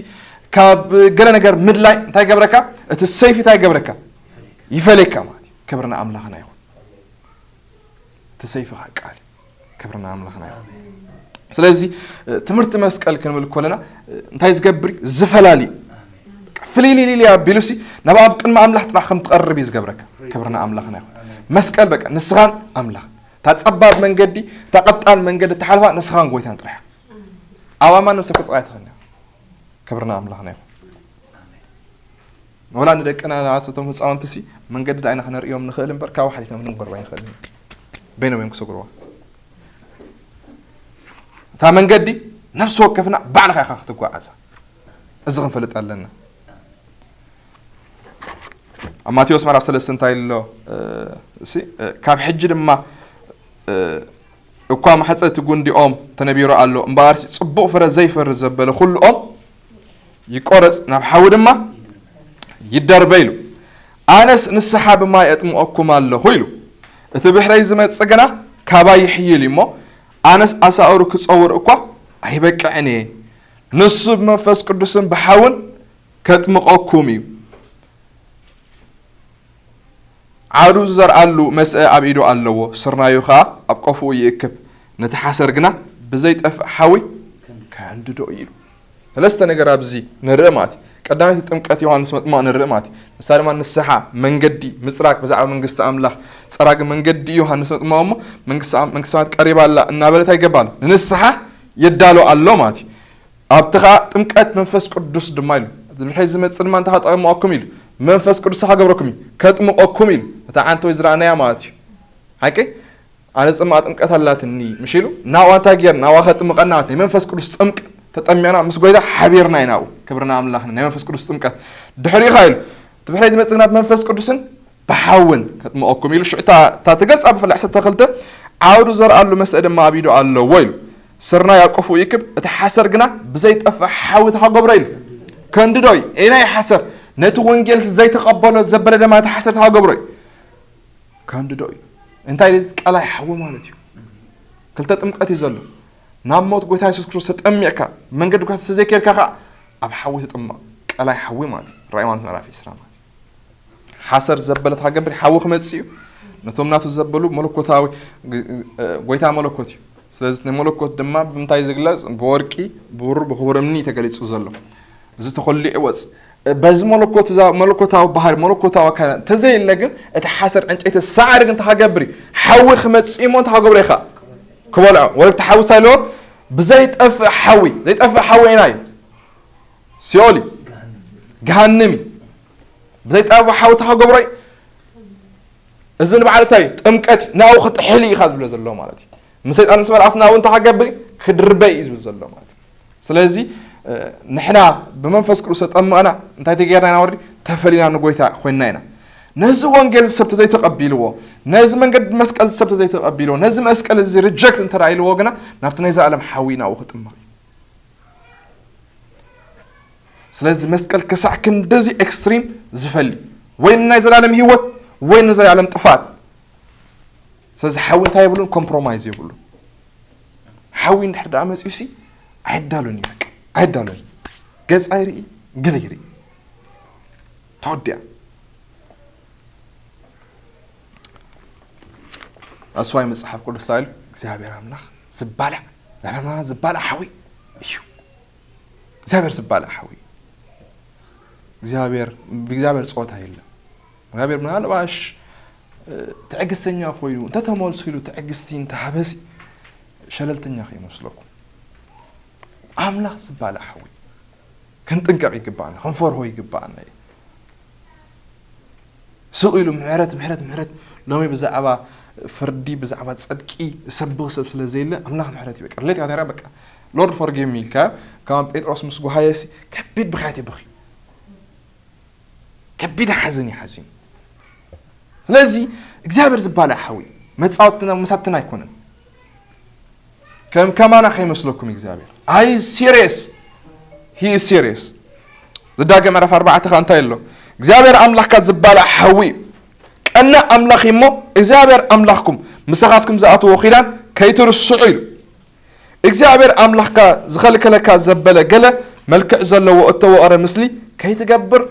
ካብ ገለ ነገር ምድላይ እንታይ ገብረካ? እቲ ሰይፊ እንታይ ገብረካ? ይፈለካ ማለት እዩ። ክብርና ኣምላኽና ይኹን። እቲ ሰይፍኻ ቃል እዩ። ክብርና ኣምላኽና ይኹን። ስለዚ ትምህርቲ መስቀል ክንብል ከለና እንታይ ዝገብር እዩ? ዝፈላሊ እዩ። ፍልይልይልይ ኣቢሉሲ ናብ ኣብ ቅድሚ ኣምላኽ ጥራሕ ከም ትቐርብ እዩ ዝገብረካ። ክብርና ኣምላኽና ይኹን። መስቀል በቃ ንስኻን ኣምላኽ እታ ጸባብ መንገዲ እታ ቀጣን መንገዲ እትሓልፋ ንስኻን ጎይታን ጥራሕ። ኣብኣ ማንም ሰብ ክጽቕ ኣይትኽእልን። ክብርና ኣምላኽና ይኹን። ወላ ንደቅና ንኣስቶም ህፃውንቲ ሲ መንገዲ ዳይና ክነርእዮም ንኽእል እምበር ካብኡ ሓሊፍና ምንም ክገብሩ ኣይንኽእልን። በይኖም እዮም ክሰግርዋ። እታ መንገዲ ነፍሲ ወከፍና ባዕልኻ ኢኻ ክትጓዓዛ። እዚ ክንፈልጥ ኣለና። ኣብ ማቴዎስ ምዕራፍ ሰለስተ እንታይ ኣሎ? እሲ ካብ ሕጂ ድማ እኳ ማሕፀቲ ጉንዲኦም ተነቢሩ ኣሎ፣ እምበኣርሲ ጽቡቕ ፍረ ዘይፈሪ ዘበለ ኩሉ ኦም ይቆረጽ፣ ናብ ሓዊ ድማ ይደርበ ኢሉ። ኣነስ ንስሓ ብማይ ኣጥምቐኩም ኣለኹ ኢሉ። እቲ ብሕረይ ዝመጽእ ግና ካባይ ይሕይል እዩ እሞ፣ ኣነስ ኣሳእሩ ክጸውር እኳ ኣይበቅዕን እየ። ንሱ ብመንፈስ ቅዱስን ብሓውን ከጥምቐኩም እዩ። ዓዱ ዝዘርኣሉ መስአ ኣብ ኢዱ ኣለዎ፣ ስርናዩ ኸኣ ኣብ ቆፍኡ ይእክብ፣ ነቲ ሓሰር ግና ብዘይጠፍእ ሓዊ ከንድዶ እዩ ኢሉ። ሰለስተ ነገር ኣብዚ ንርኢ ማለት እዩ። ቀዳማይቲ ጥምቀት ዮሃንስ መጥምቕ ንርኢ ማለት እዩ። ንሳ ድማ ንስሓ፣ መንገዲ፣ ምጽራግ ብዛዕባ መንግስቲ ኣምላኽ፣ ጸራጊ መንገዲ ዮሃንስ መጥምቕ እሞ መንግስቲ ኣም-፣ መንግስቲ ሰማያት ቀሪባ ኣላ እናበለ እንታይ ይገብር ኣሎ? ንንስሓ የዳሎ ኣሎ ማለት እዩ። ኣብቲ ኸኣ ጥምቀት መንፈስ ቅዱስ ድማ ኢሉ። እቲ ብድሕሪ ዝመጽእ ድማ እንታይ ከጠምቐኩም ኢሉ? መንፈስ ቅዱስ ከገብረኩም እዩ፣ ከጥምቐኩም ኢሉ። እታ ዓንተወይ ዝረኣናያ ማለት እዩ። ሓቂ? ኣነ ጽምኣ ጥምቀት ኣላትኒ፣ ምሽ ኢሉ? ናብኣ እንታይ ጌር? ናብኣ ከጥምቐና ማለት ናይ መንፈስ ቅዱስ ጥምቀት ተጠሚቕና ምስ ጎይታ ሓቢርና ኢና ናብኡ። ክብርና ኣምላኽና። ናይ መንፈስ ቅዱስ ጥምቀት። ድሕሪኡ ኸኣ ኢሉ፣ እቲ ብድሕሪ ዝመጽእ ናብ መንፈስ ቅዱስን ብሓውን ከጥምቐኩም ኢሉ። ሽዑ እታ፣ እታ ትገልጻ ብፍላይ ዓሰርተ ክልተ፣ ዓውዱ ዘርኣሉ መስአ ድማ ኣብ ኢዱ ኣለዎ ኢሉ። ስርናይ ኣብ ቆፍኡ ይእክብ፣ እቲ ሓሰር ግና ብዘይጠፍእ ሓዊ እንታይ ክገብሮ ኢሉ? ከንድዶ እዩ። ኤናይ ሓሰር፣ ነቲ ወንጌል ዘይተቐበሎ ዘበለ ድማ እቲ ሓሰር እንታይ ክገብሮ እዩ? ከንድዶ እዩ። እንታይ እዩ? ቀላይ ሓዊ ማለት እዩ። ክልተ ጥምቀት እዩ ዘሎ። ናብ ሞት ጎይታ የሱስ ክርስቶስ ተጠሚቕካ፣ መንገዲ ጎይታ ተዘይኬድካ ኸዓ ኣብ ሓዊ ትጥመቕ። ቀላይ ሓዊ ማለት እዩ። ራእይ ዮሃንስ ምዕራፍ ዕስራ ማለት እዩ። ሓሰር ዘበለት ሃገብር ሓዊ ክመጽእ እዩ። ነቶም ናቱ ዘበሉ መለኮታዊ ግ-፣ እ፣ ጎይታ መለኮት እዩ። ስለዚ ናይ መለኮት ድማ ብምንታይ ዝግለጽ? ብወርቂ፣ ብብሩር፣ ብኽቡር እምኒ እዩ ተገሊጹ ዘሎ። እዚ ተኾሊዑ ወጽ-፣ እ፣ በዚ መለኮት፣ እዛ መለኮታዊ ባህሪ፣ መለኮታዊ ኣካል እንተዘየለ ግን እቲ ሓሰር ዕንጨይቲ ሳዕሪ ግን እንታይ ሃገብር እዩ? ሓዊ ክመጽእ እዩ እሞ እንታይ ሃገብሮ ኢኻ? ክበልዖ። ወለድቲ ሓዊ እንታይ ኢልዎ? ብዘይጠፍእ ሓዊ፣ ዘይጠፍእ ሓዊ ኣየናይ እዩ? ሲኦል እዩ። ገሃንም እዩ። ብዘይጠፍእ ሓዊ እንታይ ሃገብሮ እዩ? እዚ ንባዕሉ እንታይ እዩ? ጥምቀት እዩ። ናብኡ ክጥሕል ኢኻ ዝብሎ ዘሎ ማለት እዩ። ምስ ሰይጣን ምስ መላእኽቱ ናብኡ እንታይ ክገብር እዩ? ክድርበ እዩ ዝብል ዘሎ ማለት እዩ። ስለዚ፣ እ፣ ንሕና ብመንፈስ ቅዱስ ተጠምቕና እንታይ ተገይርና ኢና ወርዲ? ተፈሊና ንጎይታ ኮይንና ኢና። ነዚ ወንጌል ሰብ ተዘይተቐቢልዎ፣ ነዚ መንገዲ መስቀል ሰብ ተዘይተቐቢልዎ፣ ነዚ መስቀል እዚ ሪጀክት እንተ ኢልዎ ግና ናብቲ ናይ ዘላለም ሓዊ ናብኡ ክጥመቕ እዩ። ስለዚ መስቀል ክሳዕ ክንድዚ ኤክስትሪም ዝፈሊ፣ ወይ ንናይ ዘላለም ህይወት፣ ወይ ንዘላለም ጥፋት። ስለዚ ሓዊ እንታይ የብሉን? ኮምፕሮማይዝ የብሉን። ሓዊ እንድሕር ደኣ መጺኡሲ ኣይዳሉን እዩ፣ በቃ ኣይዳሉን እዩ። ገጽ ኣይርኢ፣ ገለ ይርኢ። ተወዲኣ። ኣስዋይ መጽሓፍ ቅዱስ እንታይ ኢሉ? እግዚኣብሔር ኣምላኽ ዝባላዕ፣ እግዚኣብሔር ኣምላኽ ዝባላዕ ሓዊ እዩ። እግዚኣብሔር ዝባላዕ ሓዊ። እግዚኣብሔር፣ ብእግዚኣብሔር ጸወታ የለን። እግዚኣብሔር ምናልባሽ ትዕግስተኛ ኮይኑ እንተተመልሱ ኢሉ ትዕግስቲ እንተሃበሲ ሸለልተኛ ከይመስለኩም። ኣምላኽ ዝባላዕ ሓዊ ክንጥንቀቕ ይግባኣና፣ ክንፈርሆ ይግባኣና እዩ። ስቕ ኢሉ ምሕረት፣ ምሕረት፣ ምሕረት። ሎሚ ብዛዕባ ፍርዲ፣ ብዛዕባ ጽድቂ ዝሰብኽ ሰብ ስለ ዘየለ ኣምላኽ ምሕረት ይበቀል። ሌት ያተራ በቃ ሎርድ ፎርጊቭ ሚ ኢልካ ካብ ጴጥሮስ ምስ ጉሃየሲ ከቢድ ብኻየት ይብኺ። ከቢድ ሓዘን እዩ ሓዚኑ። ስለዚ እግዚኣብሔር ዝባላዕ ሓዊ መጻወትና መሳትና ኣይኮነን። ከም ከማና ከይመስለኩም እግዚኣብሔር ኣይ ሲሪየስ ሂ ሲሪየስ። ዘዳግም ምዕራፍ ኣርባዕተ ከ እንታይ ኣሎ? እግዚኣብሔር ኣምላኽካ ዝባላዕ ሓዊ እዩ። ቀናእ ኣምላኽ እሞ እግዚኣብሔር ኣምላኽኩም ምሳኻትኩም ዝኣትዎ ኪዳን ከይትርስዑ ኢሉ። እግዚኣብሔር ኣምላኽካ ዝኸልከለካ ዘበለ ገለ መልክዕ ዘለዎ እተወቐረ ምስሊ ከይትገብር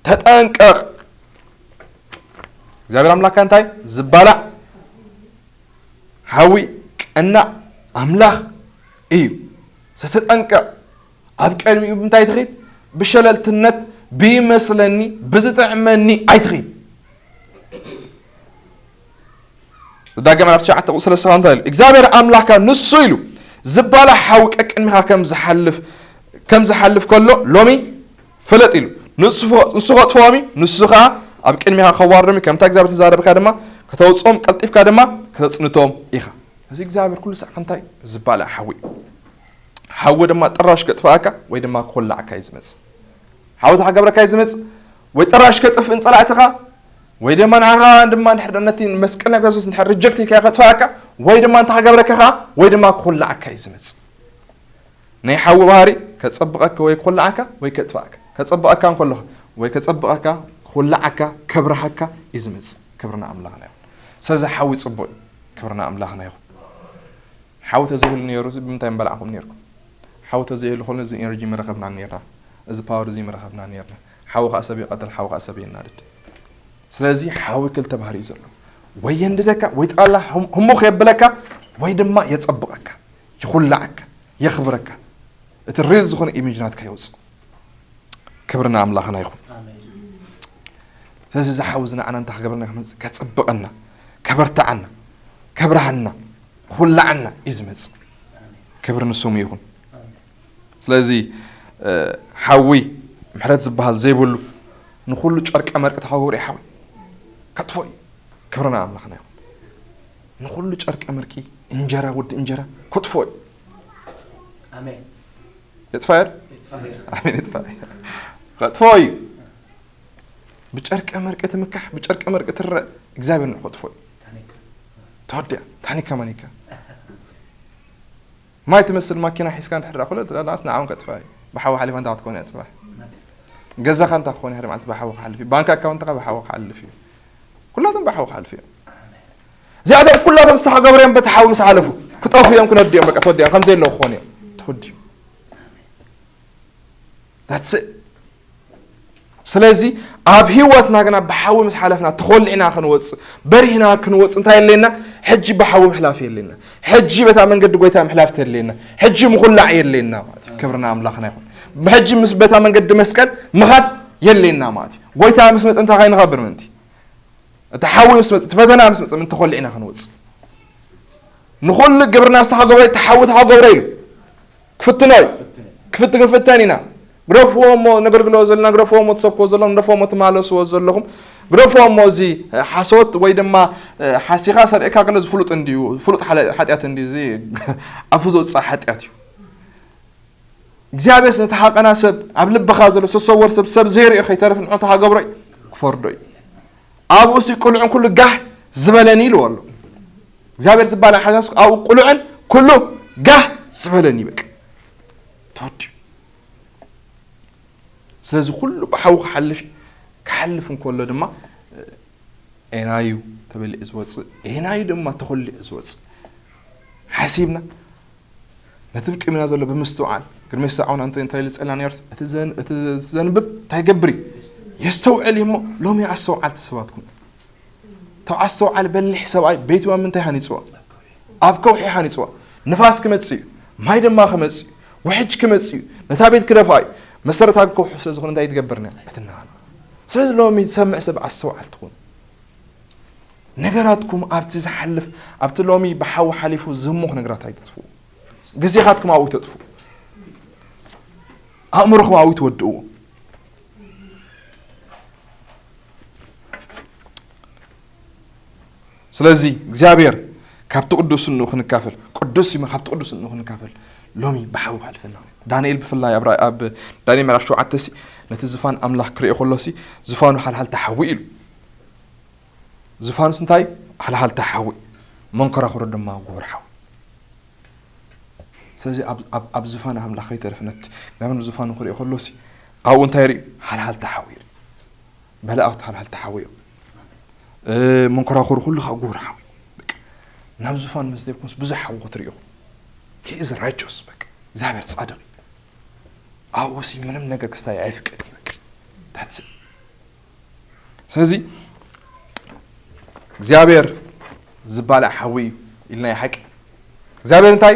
ተጠንቀቕ። እግዚኣብሔር ኣምላኽካ እንታይ ዝባላዕ ሓዊ ቀናእ ኣምላኽ እዩ። ሰተጠንቀቕ። ኣብ ቅድሚኡ ብምንታይ ትኺድ? ብሸለልትነት፣ ብይመስለኒ፣ ብዝጥዕመኒ ኣይትኺድ። ዘዳግም ምዕራፍ ትሽዓተ ቁጽሪ ሰለስተ እንታይ ኢሉ? እግዚኣብሔር ኣምላኽካ ንሱ ኢሉ ዝባላዕ ሓዊ ቀቅድሚኻ ከም ዝሓልፍ ከም ዝሓልፍ ከሎ ሎሚ ፍለጥ ኢሉ። ንሱ ፈ- ንሱ ከጥፍኦም እዩ፣ ንሱ ኸዓ ኣብ ቅድሚኻ ከዋርዶም እዩ። ከምታ እግዚኣብሔር ተዛረብካ ድማ ከተውፅኦም ቀልጢፍካ ድማ ከተፅንቶም ኢኻ። እዚ እግዚኣብሔር ኩሉ ሳዕ እንታይ ዝባላዕ ሓዊ እዩ። ሓዊ ድማ ጥራሽ ከጥፍኣካ ወይ ድማ ክኹላዕካ እዩ ዝመጽእ። ሓዊ ተኸገብረካ እዩ ዝመጽእ። ወይ ጥራሽ ከጥፍእን ጸላእትኻ ወይ ድማ ንዓኻ ድማ እንድሕር ነቲ መስቀል ናይ ክርስቶስ እንድሕር ሪጀክት ኢልካ ከጥፍኣካ ወይ ድማ እንታይ ክገብረካ ኸዓ ወይ ድማ ክኹላዕካ እዩ ዝመጽእ። ናይ ሓዊ ባህሪ ከጸብቐካ ወይ ክኹላዕካ ወይ ከጥፍኣካ። ከጸብቐካ እንከሎ ወይ ከጸብቐካ፣ ክኹላዓካ፣ ከብርሃካ እዩ ዝመጽእ። ክብርና ኣምላኽና ይኹን። ስለዚ ሓዊ ጽቡቕ እዩ። ክብርና ኣምላኽና ይኹን። ሓዊ ተዘይህሉ ነይሩ እዚ ብምንታይ ምበላዕኹም ነይርኩም? ሓዊ ተዘይህሉ ከሎ እዚ ኤነርጂ ምረኸብና ነይርና፣ እዚ ፓወር እዚ ምረኸብና ነይርና። ሓዊ ከዓ ሰብ ይቐትል፣ ሓዊ ከዓ ሰብ የናድድ። ስለዚ ሓዊ ክልተ ባህሪ እዩ ዘለዎ። ወይ የንድደካ፣ ወይ ጠቕላላ ህም- ህሙኽ የብለካ፣ ወይ ድማ የጸብቐካ፣ ይኹላዓካ፣ የኽብረካ። እቲ ሪል ዝኾነ ኢሜጅ ናትካ የውፅእ። ክብርና ኣምላኽና ይኹን። ስለዚ እዚ ሓዊ እዚ ንዓና እንታይ ክገብረና ይኽእል? ከጸብቐና፣ ከበርትዓና፣ ከብርሃና፣ ክኹላዓና እዩ ዝመጽእ። ክብሪ ንስሙ ይኹን። ስለዚ ሓዊ ምሕረት ዝበሃል ዘይብሉ ንኹሉ ጨርቀ መርቂ ተኸውር ሓዊ ከጥፎ እዩ። ክብርና ኣምላኽና ይኹን። ንኹሉ ጨርቀ መርቂ እንጀራ ወዲ እንጀራ ከጥፎ እዩ። ኣሜን። የጥፋየር ይጥፋእ። ኣሜን። የጥፋ ከጥፎ እዩ። ብጨርቀ መርቂ ትምካሕ፣ ብጨርቀ መርቂ ትረእ፣ እግዚኣብሔር ንኸጥፎ እዩ። ታኒካ። ተወዲያ ታኒካ ማኒካ። ማይ ትመስል ማኪና ሒዝካ እንድሕር ደኣ ኩለ ትዳዳስ ንዓውን ከጥፋ እዩ። ብሓዊ ሓሊፋ እንታይ ክትኮን እያ ጽባሕ? ገዛኻ እንታይ ክኾን እያ ሓደ መዓልቲ ብሓዊ ክሓልፍ እዩ። ባንክ ኣካውንትኻ ብሓዊ ክሓልፍ እዩ። ኩላቶም ብሓዊ ክሓልፍ እዮም። እዚኣቶም ኩላቶም ዝተሓገብሩ እዮም በቲ ሓዊ ምስ ሓለፉ ክጠፉ እዮም ክነዱ እዮም። በቃ ተወዲኦም ከም ዘየለዉ ክኾኑ እዮም። ተወዲኡ። That's it። ስለዚ ኣብ ህይወትና ግና ብሓዊ ምስ ሓለፍና ተኾሊዕና ክንወፅእ በሪህና ክንወፅእ እንታይ የለና? ሕጂ ብሓዊ ምሕላፍ የለና። ሕጂ በታ መንገዲ ጎይታ ምሕላፍ የለና። ሕጂ ምኹላዕ የለና ማለት እዩ። ክብርና ኣምላኽና ይኹን። ብሕጂ ምስ በታ መንገዲ መስቀል ምኻድ የለና ማለት እዩ። ጎይታ ምስ መፀ እንታይ ከይንኸብር ምንቲ እቲ ሓዊ ምስ መፀ እቲ ፈተና ምስ መፀ ምንቲ ተኾሊዕና ክንወፅእ ንኹሉ ግብርና ዝተኸገብረ ተሓዊ ተኸገብረ ኢሉ ክፍትኖ እዩ። ክፍትን ክንፍተን ኢና። ግደፍዎ እሞ ነገልግሎ ዘለና ግደፍዎ እሞ ትሰብክዎ ዘለኹም ግደፍዎ እሞ ትማለስዎ ዘለኹም ግደፍዎ እሞ እዚ ሓሶት ወይ ድማ ሓሲኻ ሰሪዕካ ገለ ዝፍሉጥ እንድዩ ፍሉጥ ሓለ- ሓጢኣት እንድዩ እዚ ኣፉ ዘውፅእ ሓጢኣት እዩ። እግዚኣብሔር ነቲ ሃቀና ሰብ ኣብ ልብኻ ዘሎ ዝተሰወር ሰብ ሰብ ዘይርእዮ ከይተርፍ ንዑ ተሃገብሮ እዩ ክፈርዶ እዩ። ኣብኡ ሲ ቁልዑን ኩሉ ጋህ ዝበለኒ ኢልዎ ኣሎ እግዚኣብሔር ዝበሃል ሓዛስ ኣብኡ ቁልዑን ኩሉ ጋህ ዝበለኒ በቃ ተወዲኡ ስለዚ ኩሉ ብሓዊ ክሓልፍ እዩ ክሓልፍ እንከሎ ድማ ኤናዩ ተበሊዑ ዝወፅእ ኤናዩ ድማ ተኾሊዑ ዝወፅእ ሓሲብና ነቲ ብቅድሚና ዘሎ ብምስትውዓል ቅድሚ ሳዖን ኣንተ እንታይ ልፀልና ነርስ እቲ ዘን- እቲ ዘንብብ እንታይ ገብር እዩ የስተውዕል እዩ እሞ ሎሚ ኣስተውዓልቲ ሰባት ኩኑ ተው ኣስተውዓል በሊሕ ሰብኣይ ቤትዋ ምንታይ ሃኒፅዋ ኣብ ከውሒ ሃኒፅዋ ንፋስ ክመፅእ እዩ ማይ ድማ ክመፅእ እዩ ውሕጅ ክመፅእ እዩ ነታ ቤት ክደፍኣ እዩ መሰረታዊ ከውሒ ስለ ዝኾነ እንታይ ትገብርና እትናሃና ስለዚ ሎሚ ዝሰምዕ ሰብ ኣስተውዓል ትኹኑ ነገራትኩም ኣብቲ ዝሓልፍ፣ ኣብቲ ሎሚ ብሓዊ ሓሊፉ ዝህሙኽ ነገራት ኣይትጥፍኡ። ግዜኻትኩም ኣብኡ ተጥፍኡ። ኣእምሮኹም ኣብኡ ትወድእዎ። ስለዚ እግዚኣብሔር ካብቲ ቅዱስ እንኡ ክንካፈል፣ ቅዱስ እዩ፣ ካብቲ ቅዱስ እንኡ ክንካፈል ሎሚ ብሓዊ ሓልፈና። ዳንኤል ብፍላይ ኣብ ራ-፣ ኣብ ዳንኤል ምዕራፍ ሸውዓተ ሲ ነቲ ዝፋን ኣምላኽ ክርእዮ ከሎ ሲ ዝፋኑ ሓልሓልቲ ሓዊ ኢሉ። ዝፋኑስ እንታይ? ሓልሓልቲ ሓዊ፣ መንኮራኹሩ ድማ ጉሁር ሓዊ። ስለዚ ኣብ፣ ኣብ፣ ኣብ ዝፋን ኣምላኽ ከይተርፍ ነቲ እግዚኣብሔር ዝፋኑ ክርእዮ ከሎ ሲ ኣብኡ እንታይ ይርኢ? ሓልሓልቲ ሓዊ ይርኢ። መላእኽቲ ሓልሓልቲ ሓዊ እዮም። እ፣ መንኮራኹሩ ኩሉ ከዓ ጉሁር ሓዊ። በቃ፣ ናብ ዝፋን ምስ ደይኩምስ ብዙሕ ሓዊ ክትርእዩ። He is righteous፣ በቃ፣ እግዚኣብሔር ጻድቕ እዩ። ኣብኡ ሲ ምንም ነገር ክስታይ ኣይፍቀድ እዩ፣ በቃ። That's it። ስለዚ እግዚኣብሔር ዝባላዕ ሓዊ እዩ ኢልና እዩ ሓቂ። እግዚኣብሔር እንታይ?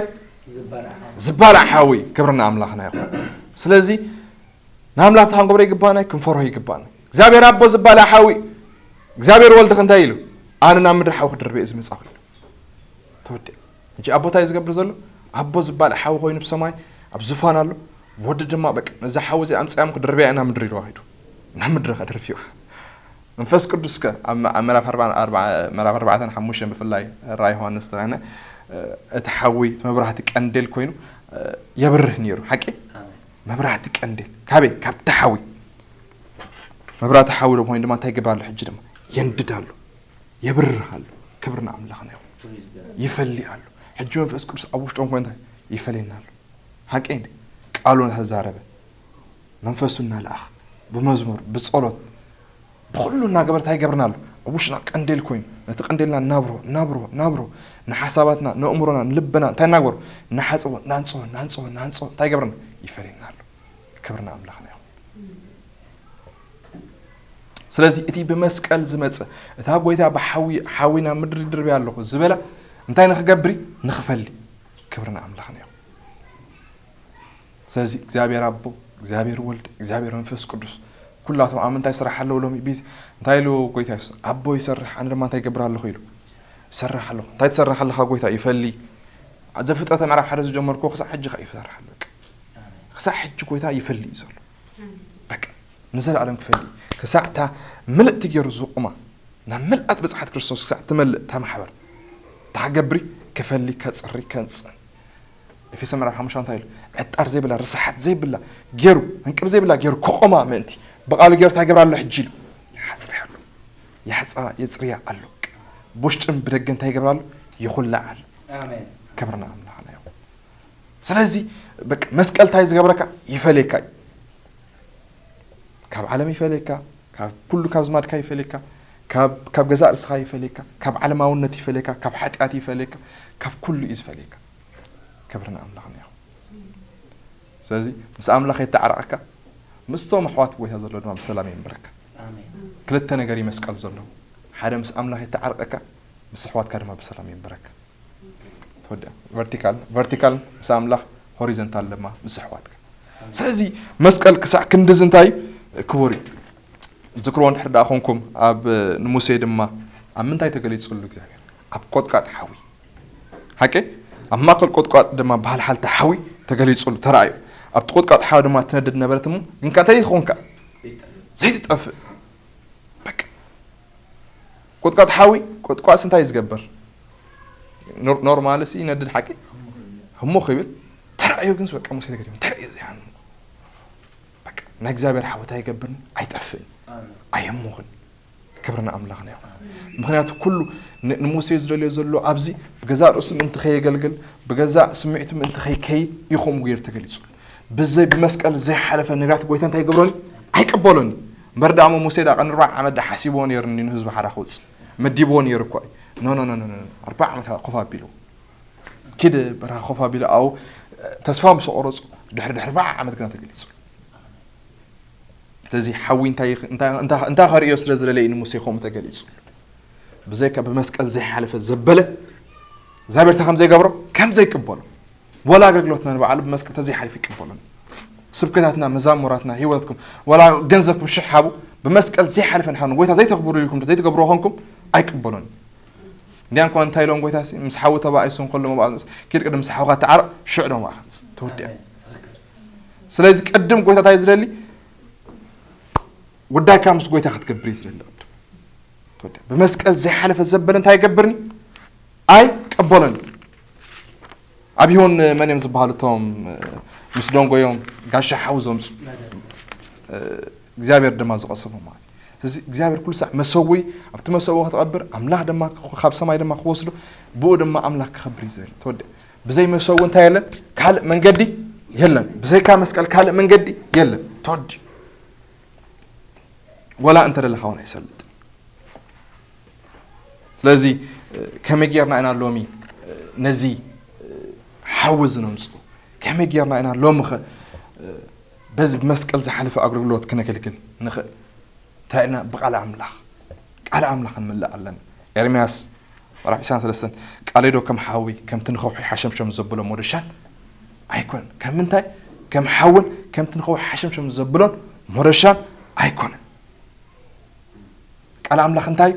ዝባላዕ ሓዊ። ዝባላዕ ሓዊ። ክብርና ኣምላኽና ይኹን። ስለዚ ንኣምላኽ እንታይ ክንገብሮ ይግባና? ክንፈርሆ ይግባና። እግዚኣብሔር ኣቦ ዝባላዕ ሓዊ። እግዚኣብሔር ወልድ እንታይ ኢሉ? ኣነ ናብ ምድሪ ሓዊ ክድርበ እየ ዝመጻኹ ኢሉ። ተወዲኣ። ሕጂ ኣቦ እንታይ ዝገብር ዘሎ? ኣቦ ዝባላዕ ሓዊ ኮይኑ ብሰማይ ኣብ ዝፋን ኣሎ። ወዲ ድማ በቃ ነዛ ሓዊ እዚኣ ኣምጽኣዮም ክድርብያ ኢና ምድሪ ኢልዋ ኸይዱ። ናብ ምድሪ ከድርብዋ። መንፈስ ቅዱስ ከ ኣብ፣ ኣብ ምዕራፍ ኣርባዓ፣ ኣርባዓ፣ ምዕራፍ ኣርባዕተን ሓሙሽተን ብፍላይ ራእይ ዮሃንስ ተራእና፣ እ፣ እቲ ሓዊ እቲ መብራህቲ ቀንዴል ኮይኑ፣ እ፣ የብርህ ነይሩ። ሓቂ? ኣሜን። መብራህቲ ቀንዴል። ካበይ? ካብቲ ሓዊ። መብራህቲ ሓዊ ደሞ ኮይኑ ድማ እንታይ ይገብር ኣሎ? ሕጂ ድማ የንድድ ኣሎ። የብርህ ኣሎ። ክብሪ ንኣምላኽና ይኹን። ይፈሊ ኣሎ። ሕጂ መንፈስ ቅዱስ ኣብ ውሽጦም ኮይኑ እንታይ? ይፈልየና ኣሎ። ሓቂ እንዴ? ቃሉ እናተዛረበ፣ መንፈሱ እናለኣኸ፣ ብመዝሙር፣ ብጸሎት፣ ብኹሉ እናገበረ እንታይ ይገብርና ኣሎ? ኣብ ውሽጥና ቀንዴል ኮይኑ፣ ነቲ ቀንዴልና እናብርሆ፣ እናብርሆ፣ እናብርሆ፣ ንሓሳባትና፣ ንእምሮና፣ ንልብና እንታይ እናግበሮ? እናሓጽቦ፣ እናንጽሆ፣ እናንጽሆ፣ እናንጽሆ እንታይ ይገብርና? ይፈልየና ኣሎ። ክብሪ ንኣምላኽና ይኹን። ስለዚ እቲ ብመስቀል ዝመጽእ፣ እታ ጐይታ ብሓዊ፣ ሓዊ ናብ ምድሪ ድርብያ ኣለኹ ዝበላ፣ እንታይ ንኽገብር እዩ? ንኽፈሊ። ክብሪ ንኣምላኽና ይኹን። ስለዚ እግዚኣብሔር ኣቦ፣ እግዚኣብሔር ወልድ፣ እግዚኣብሔር መንፈስ ቅዱስ፣ ኩላቶም ኣብ ምንታይ ስራሕ ኣለዉ ሎሚ? ቢዚ። እንታይ ኢሉ ጐይታ የሱስ? ኣቦ ይሰርሕ፣ ኣነ ድማ እንታይ ይገብር ኣለኹ ኢሉ? ይሰርሕ ኣለኹ። እንታይ ትሰርሕ ኣለኻ ጐይታ? ይፈሊ። ዘፍጥረት ምዕራፍ ሓደ ዝጀመርኩዎ ክሳዕ ሕጂ ኸኣ ይሰርሕ ኣሎ። በቃ። ክሳዕ ሕጂ ጐይታ ይፈሊ እዩ ዘሎ። በቃ። ንዘለኣለም ክፈሊ። ክሳዕ እታ ምልእቲ ገይሩ ዝቑማ፣ ናብ ምልኣት ብጽሓት ክርስቶስ ክሳዕ ትመልእ እታ ማሕበር። እታ ክገብሪ፣ ክፈሊ፣ ከጽሪ፣ ከንጽን። ኤፌሶ ምዕራፍ ሓሙሽተ እንታይ ኢሉ? ዕጣር ዘይብላ፣ ርሳሓት ዘይብላ ገይሩ፣ ዕንቅብ ዘይብላ ገይሩ ክቖማ ምእንቲ። ብቓሉ ገይሩ እንታይ ይገብር ኣሎ ሕጂ ኢሉ? ይሓጽርያ ኣሎ። ይሓጻ፣ የጽርያ ኣሎ። ብውሽጥን ብደገ እንታይ ይገብር ኣሎ? ይኹላዕ ኣሎ። ኣሜን። ክብሪ ንኣምላኽና ይኹን። ስለዚ በቃ መስቀል እንታይ ዝገብረካ? ይፈልየካ እዩ። ካብ ዓለም ይፈልየካ፣ ካብ ኩሉ ካብ ዝማድካ ይፈልየካ፣ ካብ፣ ካብ ገዛእ ርእስኻ ይፈልየካ፣ ካብ ዓለማውነት ይፈልየካ፣ ካብ ሓጢኣት ይፈልየካ፣ ካብ ኩሉ እዩ ዝፈልየካ። ክብሪ ንኣምላኽና ይኹን። ስለዚ ምስ ኣምላኽ የተዓረቐካ፣ ምስቶም ኣሕዋት ጎይታ ዘሎ ድማ ብሰላም የንብረካ። ኣሜን። ክልተ ነገር እዩ መስቀል ዘሎ። ሓደ ምስ ኣምላኽ የተዓረቐካ፣ ምስ ኣሕዋትካ ድማ ብሰላም የንብረካ። ተወዲኣ። ቨርቲካል፣ ቨርቲካል ምስ ኣምላኽ፣ ሆሪዘንታል ድማ ምስ ኣሕዋትካ። ስለዚ መስቀል ክሳዕ ክንድዚ እንታይ እዩ? ክቡር እዩ። ዝክርዎ እንድሕር ደኣ ኮንኩም፣ ኣብ ንሙሴ ድማ ኣብ ምንታይ ተገሊጹሉ እግዚኣብሔር? ኣብ ቆጥቋጥ ሓዊ። ሓቂ? ኣብ ማእከል ቆጥቋጥ ድማ ብሃልሃልቲ ሓዊ ተገሊጹሉ፣ ተራእዩ። ኣብቲ ቆጥቋጥ ሓዊ ድማ ትነድድ ነበረት እሞ፣ ግን ከ እንታይ ትኸውን ከኣ? ዘይትጠፍእ። በቃ። ቆጥቋጥ ሓዊ፣ ቆጥቋጥስ እንታይ እዩ ዝገብር? ኖር-፣ ኖርማልስ ይነድድ ሓቂ? ህሙኽ ይብል። ተራእዩ ግንስ በቃ ሙሴ ተገዲሙ። ተራእዩ ዘይሃንሙ። በቃ ናይ እግዚኣብሔር ሓዊ እንታይ ኣይገብርን? ኣይጠፍእን። ኣሜን። ኣየሙኽን። ክብሪ ንኣምላኽና ይኹን። ኣሜን። ምኽንያቱ ኩሉ ን-፣ ንሙሴ ዝደልዮ ዘሎ ኣብዚ ብገዛእ ርእሱ ምእንቲ ከየገልግል፣ ብገዛእ ስምዒቱ ምእንቲ ከይከይድ እዩ ከምኡ ገይሩ ተገሊጹ። ብዘይ፣ ብመስቀል ዘይሓለፈ ነገራት ጎይታ እንታይ ይገብሮን? ኣይቅበሎን። እምበር ደኣ እሞ ሙሴ ደኣ ቀን ኣርባዓ ዓመት ደኣ ሓሲብዎ ነይሩ ንህዝቢ ሓራ ክውጽእ። መዲብዎ ነይሩ እኮ እዩ። ኖ፣ ኖ፣ ኖ፣ ኖ፣ ኖ። ኣርባዓ ዓመት ኮፍ ኣቢልዎ። ኪድ በረኻ ኮፍ ኣቢሉ ኣብኡ ተስፋ ምስ ኣቆረጹ ድሕሪ፣ ድሕሪ ኣርባዓ ዓመት ግና ተገሊጹ። ስለዚ ሓዊ እንታይ ይኽ-፣ እንታይ፣ እንታይ፣ እንታይ ከርእዮ ስለ ዝደለየ እዩ ንሙሴ ከምኡ ተገሊጹ። ብዘይካ ብመስቀል ዘይሓለፈ ዘበለ እግዚኣብሔር እንታይ ከም ዘይገብሮ፣ ከም ዘይቅበሎ። ወላ ኣገልግሎትና ንባዕሉ ብመስቀል ተዘይሓሊፉ ይቅበሎን። ስብከታትና፣ መዛሙራትና፣ ህይወትኩም፣ ወላ ገንዘብኩም ሽሕ ሃቡ፣ ብመስቀል ዘይሓለፈ ንሓኑ ጎይታ ዘይተኽብሩ ኢልኩም ዘይትገብርዎ ኾንኩም ኣይቅበሎን። እንዲያን ኮነ እንታይ ኢሎም ጎይታ ሲ ምስ ሓዊ ተባኢሱ እንከሎ መባእ ኪድ ቅድም ምስ ሓውካ ተዓረቕ ሽዕ ደሞ ኣኸምስ ተወዲያ። ስለዚ ቅድም ጎይታ እንታይ ዝደሊ ጉዳይካ ምስ ጎይታ ክትገብር እዩ ዝደሊ። ቅድም ተወዲያ ብመስቀል ዘይሓለፈ ዘበለ እንታይ ይገብርኒ ኣይ ቀበሎኒ። ኣብ ይሁን መን እዮም ዝበሃሉ እቶም ምስ ደንጎዮም ጋሻ ሓዊ ዘምፁ እግዚኣብሔር ድማ ዝቐሰቦ ማለት እዩ። ስለዚ እግዚኣብሔር ኩሉ ሳዕ መሰዊ ኣብቲ መሰዊ ክትቐብር ኣምላኽ ድማ ካብ ሰማይ ድማ ክወስዶ ብኡ ድማ ኣምላኽ ክኸብር እዩ ዝብል ተወደ። ብዘይ መሰዊ እንታይ የለን? ካልእ መንገዲ የለን። ብዘይካ መስቀል ካልእ መንገዲ የለን። ተወዲ ወላ እንተ ደለኻ እውን ኣይሰልጥ። ስለዚ ከመይ ጌርና ኢና ሎሚ ነዚ ሓዊ ዝነምፅኡ? ከመይ ጌርና ኢና ሎሚ ኸ በዚ ብመስቀል ዝሓለፈ ኣገልግሎት ክነገልግል ንኽእል? እንታይ ኢልና ብቃል ኣምላኽ ቃል ኣምላኽ ክንምልእ ኣለና። ኤርምያስ ምዕራፍ ዕስራን ሰለስተን ቃለይ ዶ ከም ሓዊ ከምቲ ንኸውሒ ሓሸምሸም ዘብሎ ሞደሻን ኣይኮነን። ከም ምንታይ ከም ሓውን ከምቲ ንኸውሒ ሓሸምሸም ዘብሎን ሞደሻን ኣይኮነን። ቃል ኣምላኽ እንታይ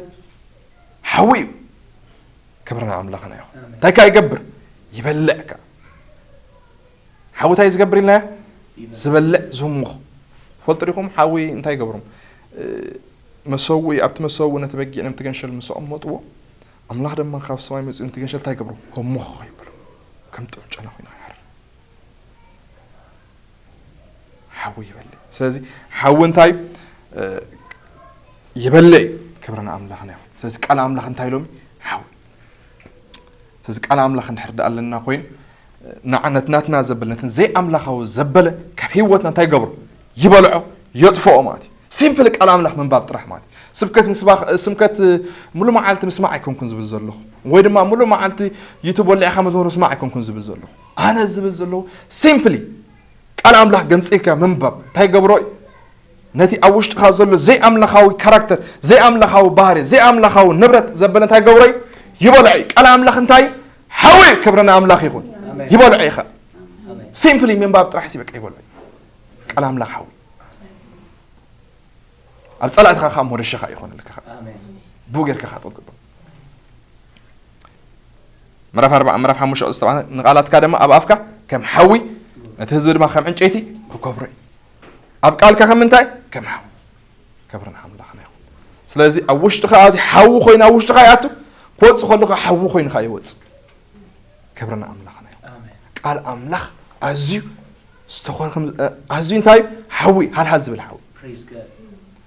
ሓዊ እዩ። ክብርና ኣምላኽና ይኹን። እንታይ ከ ይገብር? ይበልዕ ከ ሓዊ እንታይ ዝገብር ኢልናዮ? ዝበልዕ ዝሙኽ ፈልጡ ዲኹም? ሓዊ እንታይ ይገብሮም? መሰዊ ኣብቲ መሰዊ ነቲ በጊዕ ነቲ ገንሸል ምስ ኣቐመጥዎ ኣምላኽ ድማ ካብ ሰማይ መፅኡ ነቲ ገንሸል እንታይ ይገብሮ? ህሙኽ ይብሎ። ከም ጥዑም ጨና ኮይኑ ይሓር ሓዊ ይበልዕ። ስለዚ ሓዊ እንታይ ይበልዕ እዩ። ክብርና ኣምላኽና ይኹን። ስለዚ ቃል ኣምላኽ እንታይ ኢሎም ሓዊ ስለዚ ቃል ኣምላኽ እንድሕር ደኣ ኣለና ኮይኑ ንዓነት ናትና ዘበለ ነትን ዘይኣምላኻዊ ዘበለ ካብ ህይወትና እንታይ ይገብሮ? ይበልዖ፣ የጥፍኦ ማለት እዩ። ሲምፕል ቃል ኣምላኽ ምንባብ ጥራሕ ማለት እዩ። ስብከት ምስባኽ ስብከት ሙሉ መዓልቲ ምስማዕ ኣይኮንኩን ዝብል ዘለኹ ወይ ድማ ሙሉ መዓልቲ ዩቱብ ወሊዕካ መዝሙር ምስማዕ ኣይኮንኩን ዝብል ዘለኹ። ኣነ ዝብል ዘለኹ ሲምፕሊ ቃል ኣምላኽ ገምፂልካ ምንባብ እንታይ ገብሮ እዩ? ነቲ ኣብ ውሽጥኻ ዘሎ ዘይኣምላኻዊ ካራክተር ዘይኣምላኻዊ ባህሪ ዘይኣምላኻዊ ንብረት ዘበለ እንታይ ገብሮ እዩ? ይበልዖ እዩ። ቃል ኣምላኽ እንታይ ሓዊ ክብሪ ንኣምላኽ ይኹን። ይበልዖ እዩ። ሲምፕሊ ምንባብ ጥራሕ ሲ በቃ ይበልዖ እዩ። ቃል ኣምላኽ ሓዊ ኣብ ጸላእትኻ ከዓ ሞደሻኻ ይኾነልካ። ብኡ ጌርካ ከዓ ጠጥቅጦ። ምዕራፍ ኣርባዓ ምዕራፍ ሓሙሽተ ቁፅሪ ንቓላትካ ድማ ኣብ ኣፍካ ከም ሓዊ ነቲ ህዝቢ ድማ ከም ዕንጨይቲ ክከብሮ እዩ። ኣብ ቃልካ ከም ምንታይ ከም ሓዊ ክብሪ ንኣምላኽና ይኹን። ስለዚ ኣብ ውሽጥኻ ኣትዩ ሓዊ ኮይኑ ኣብ ውሽጥኻ ይኣቱ ክወፅእ ከሎ ከዓ ሓዊ ኮይኑ ከዓ ይወፅእ። ክብሪ ንኣምላኽና ይኹን። ቃል ኣምላኽ ኣዝዩ ዝተኾ ኣዝዩ እንታይ ሓዊ ሃልሃል ዝብል ሓዊ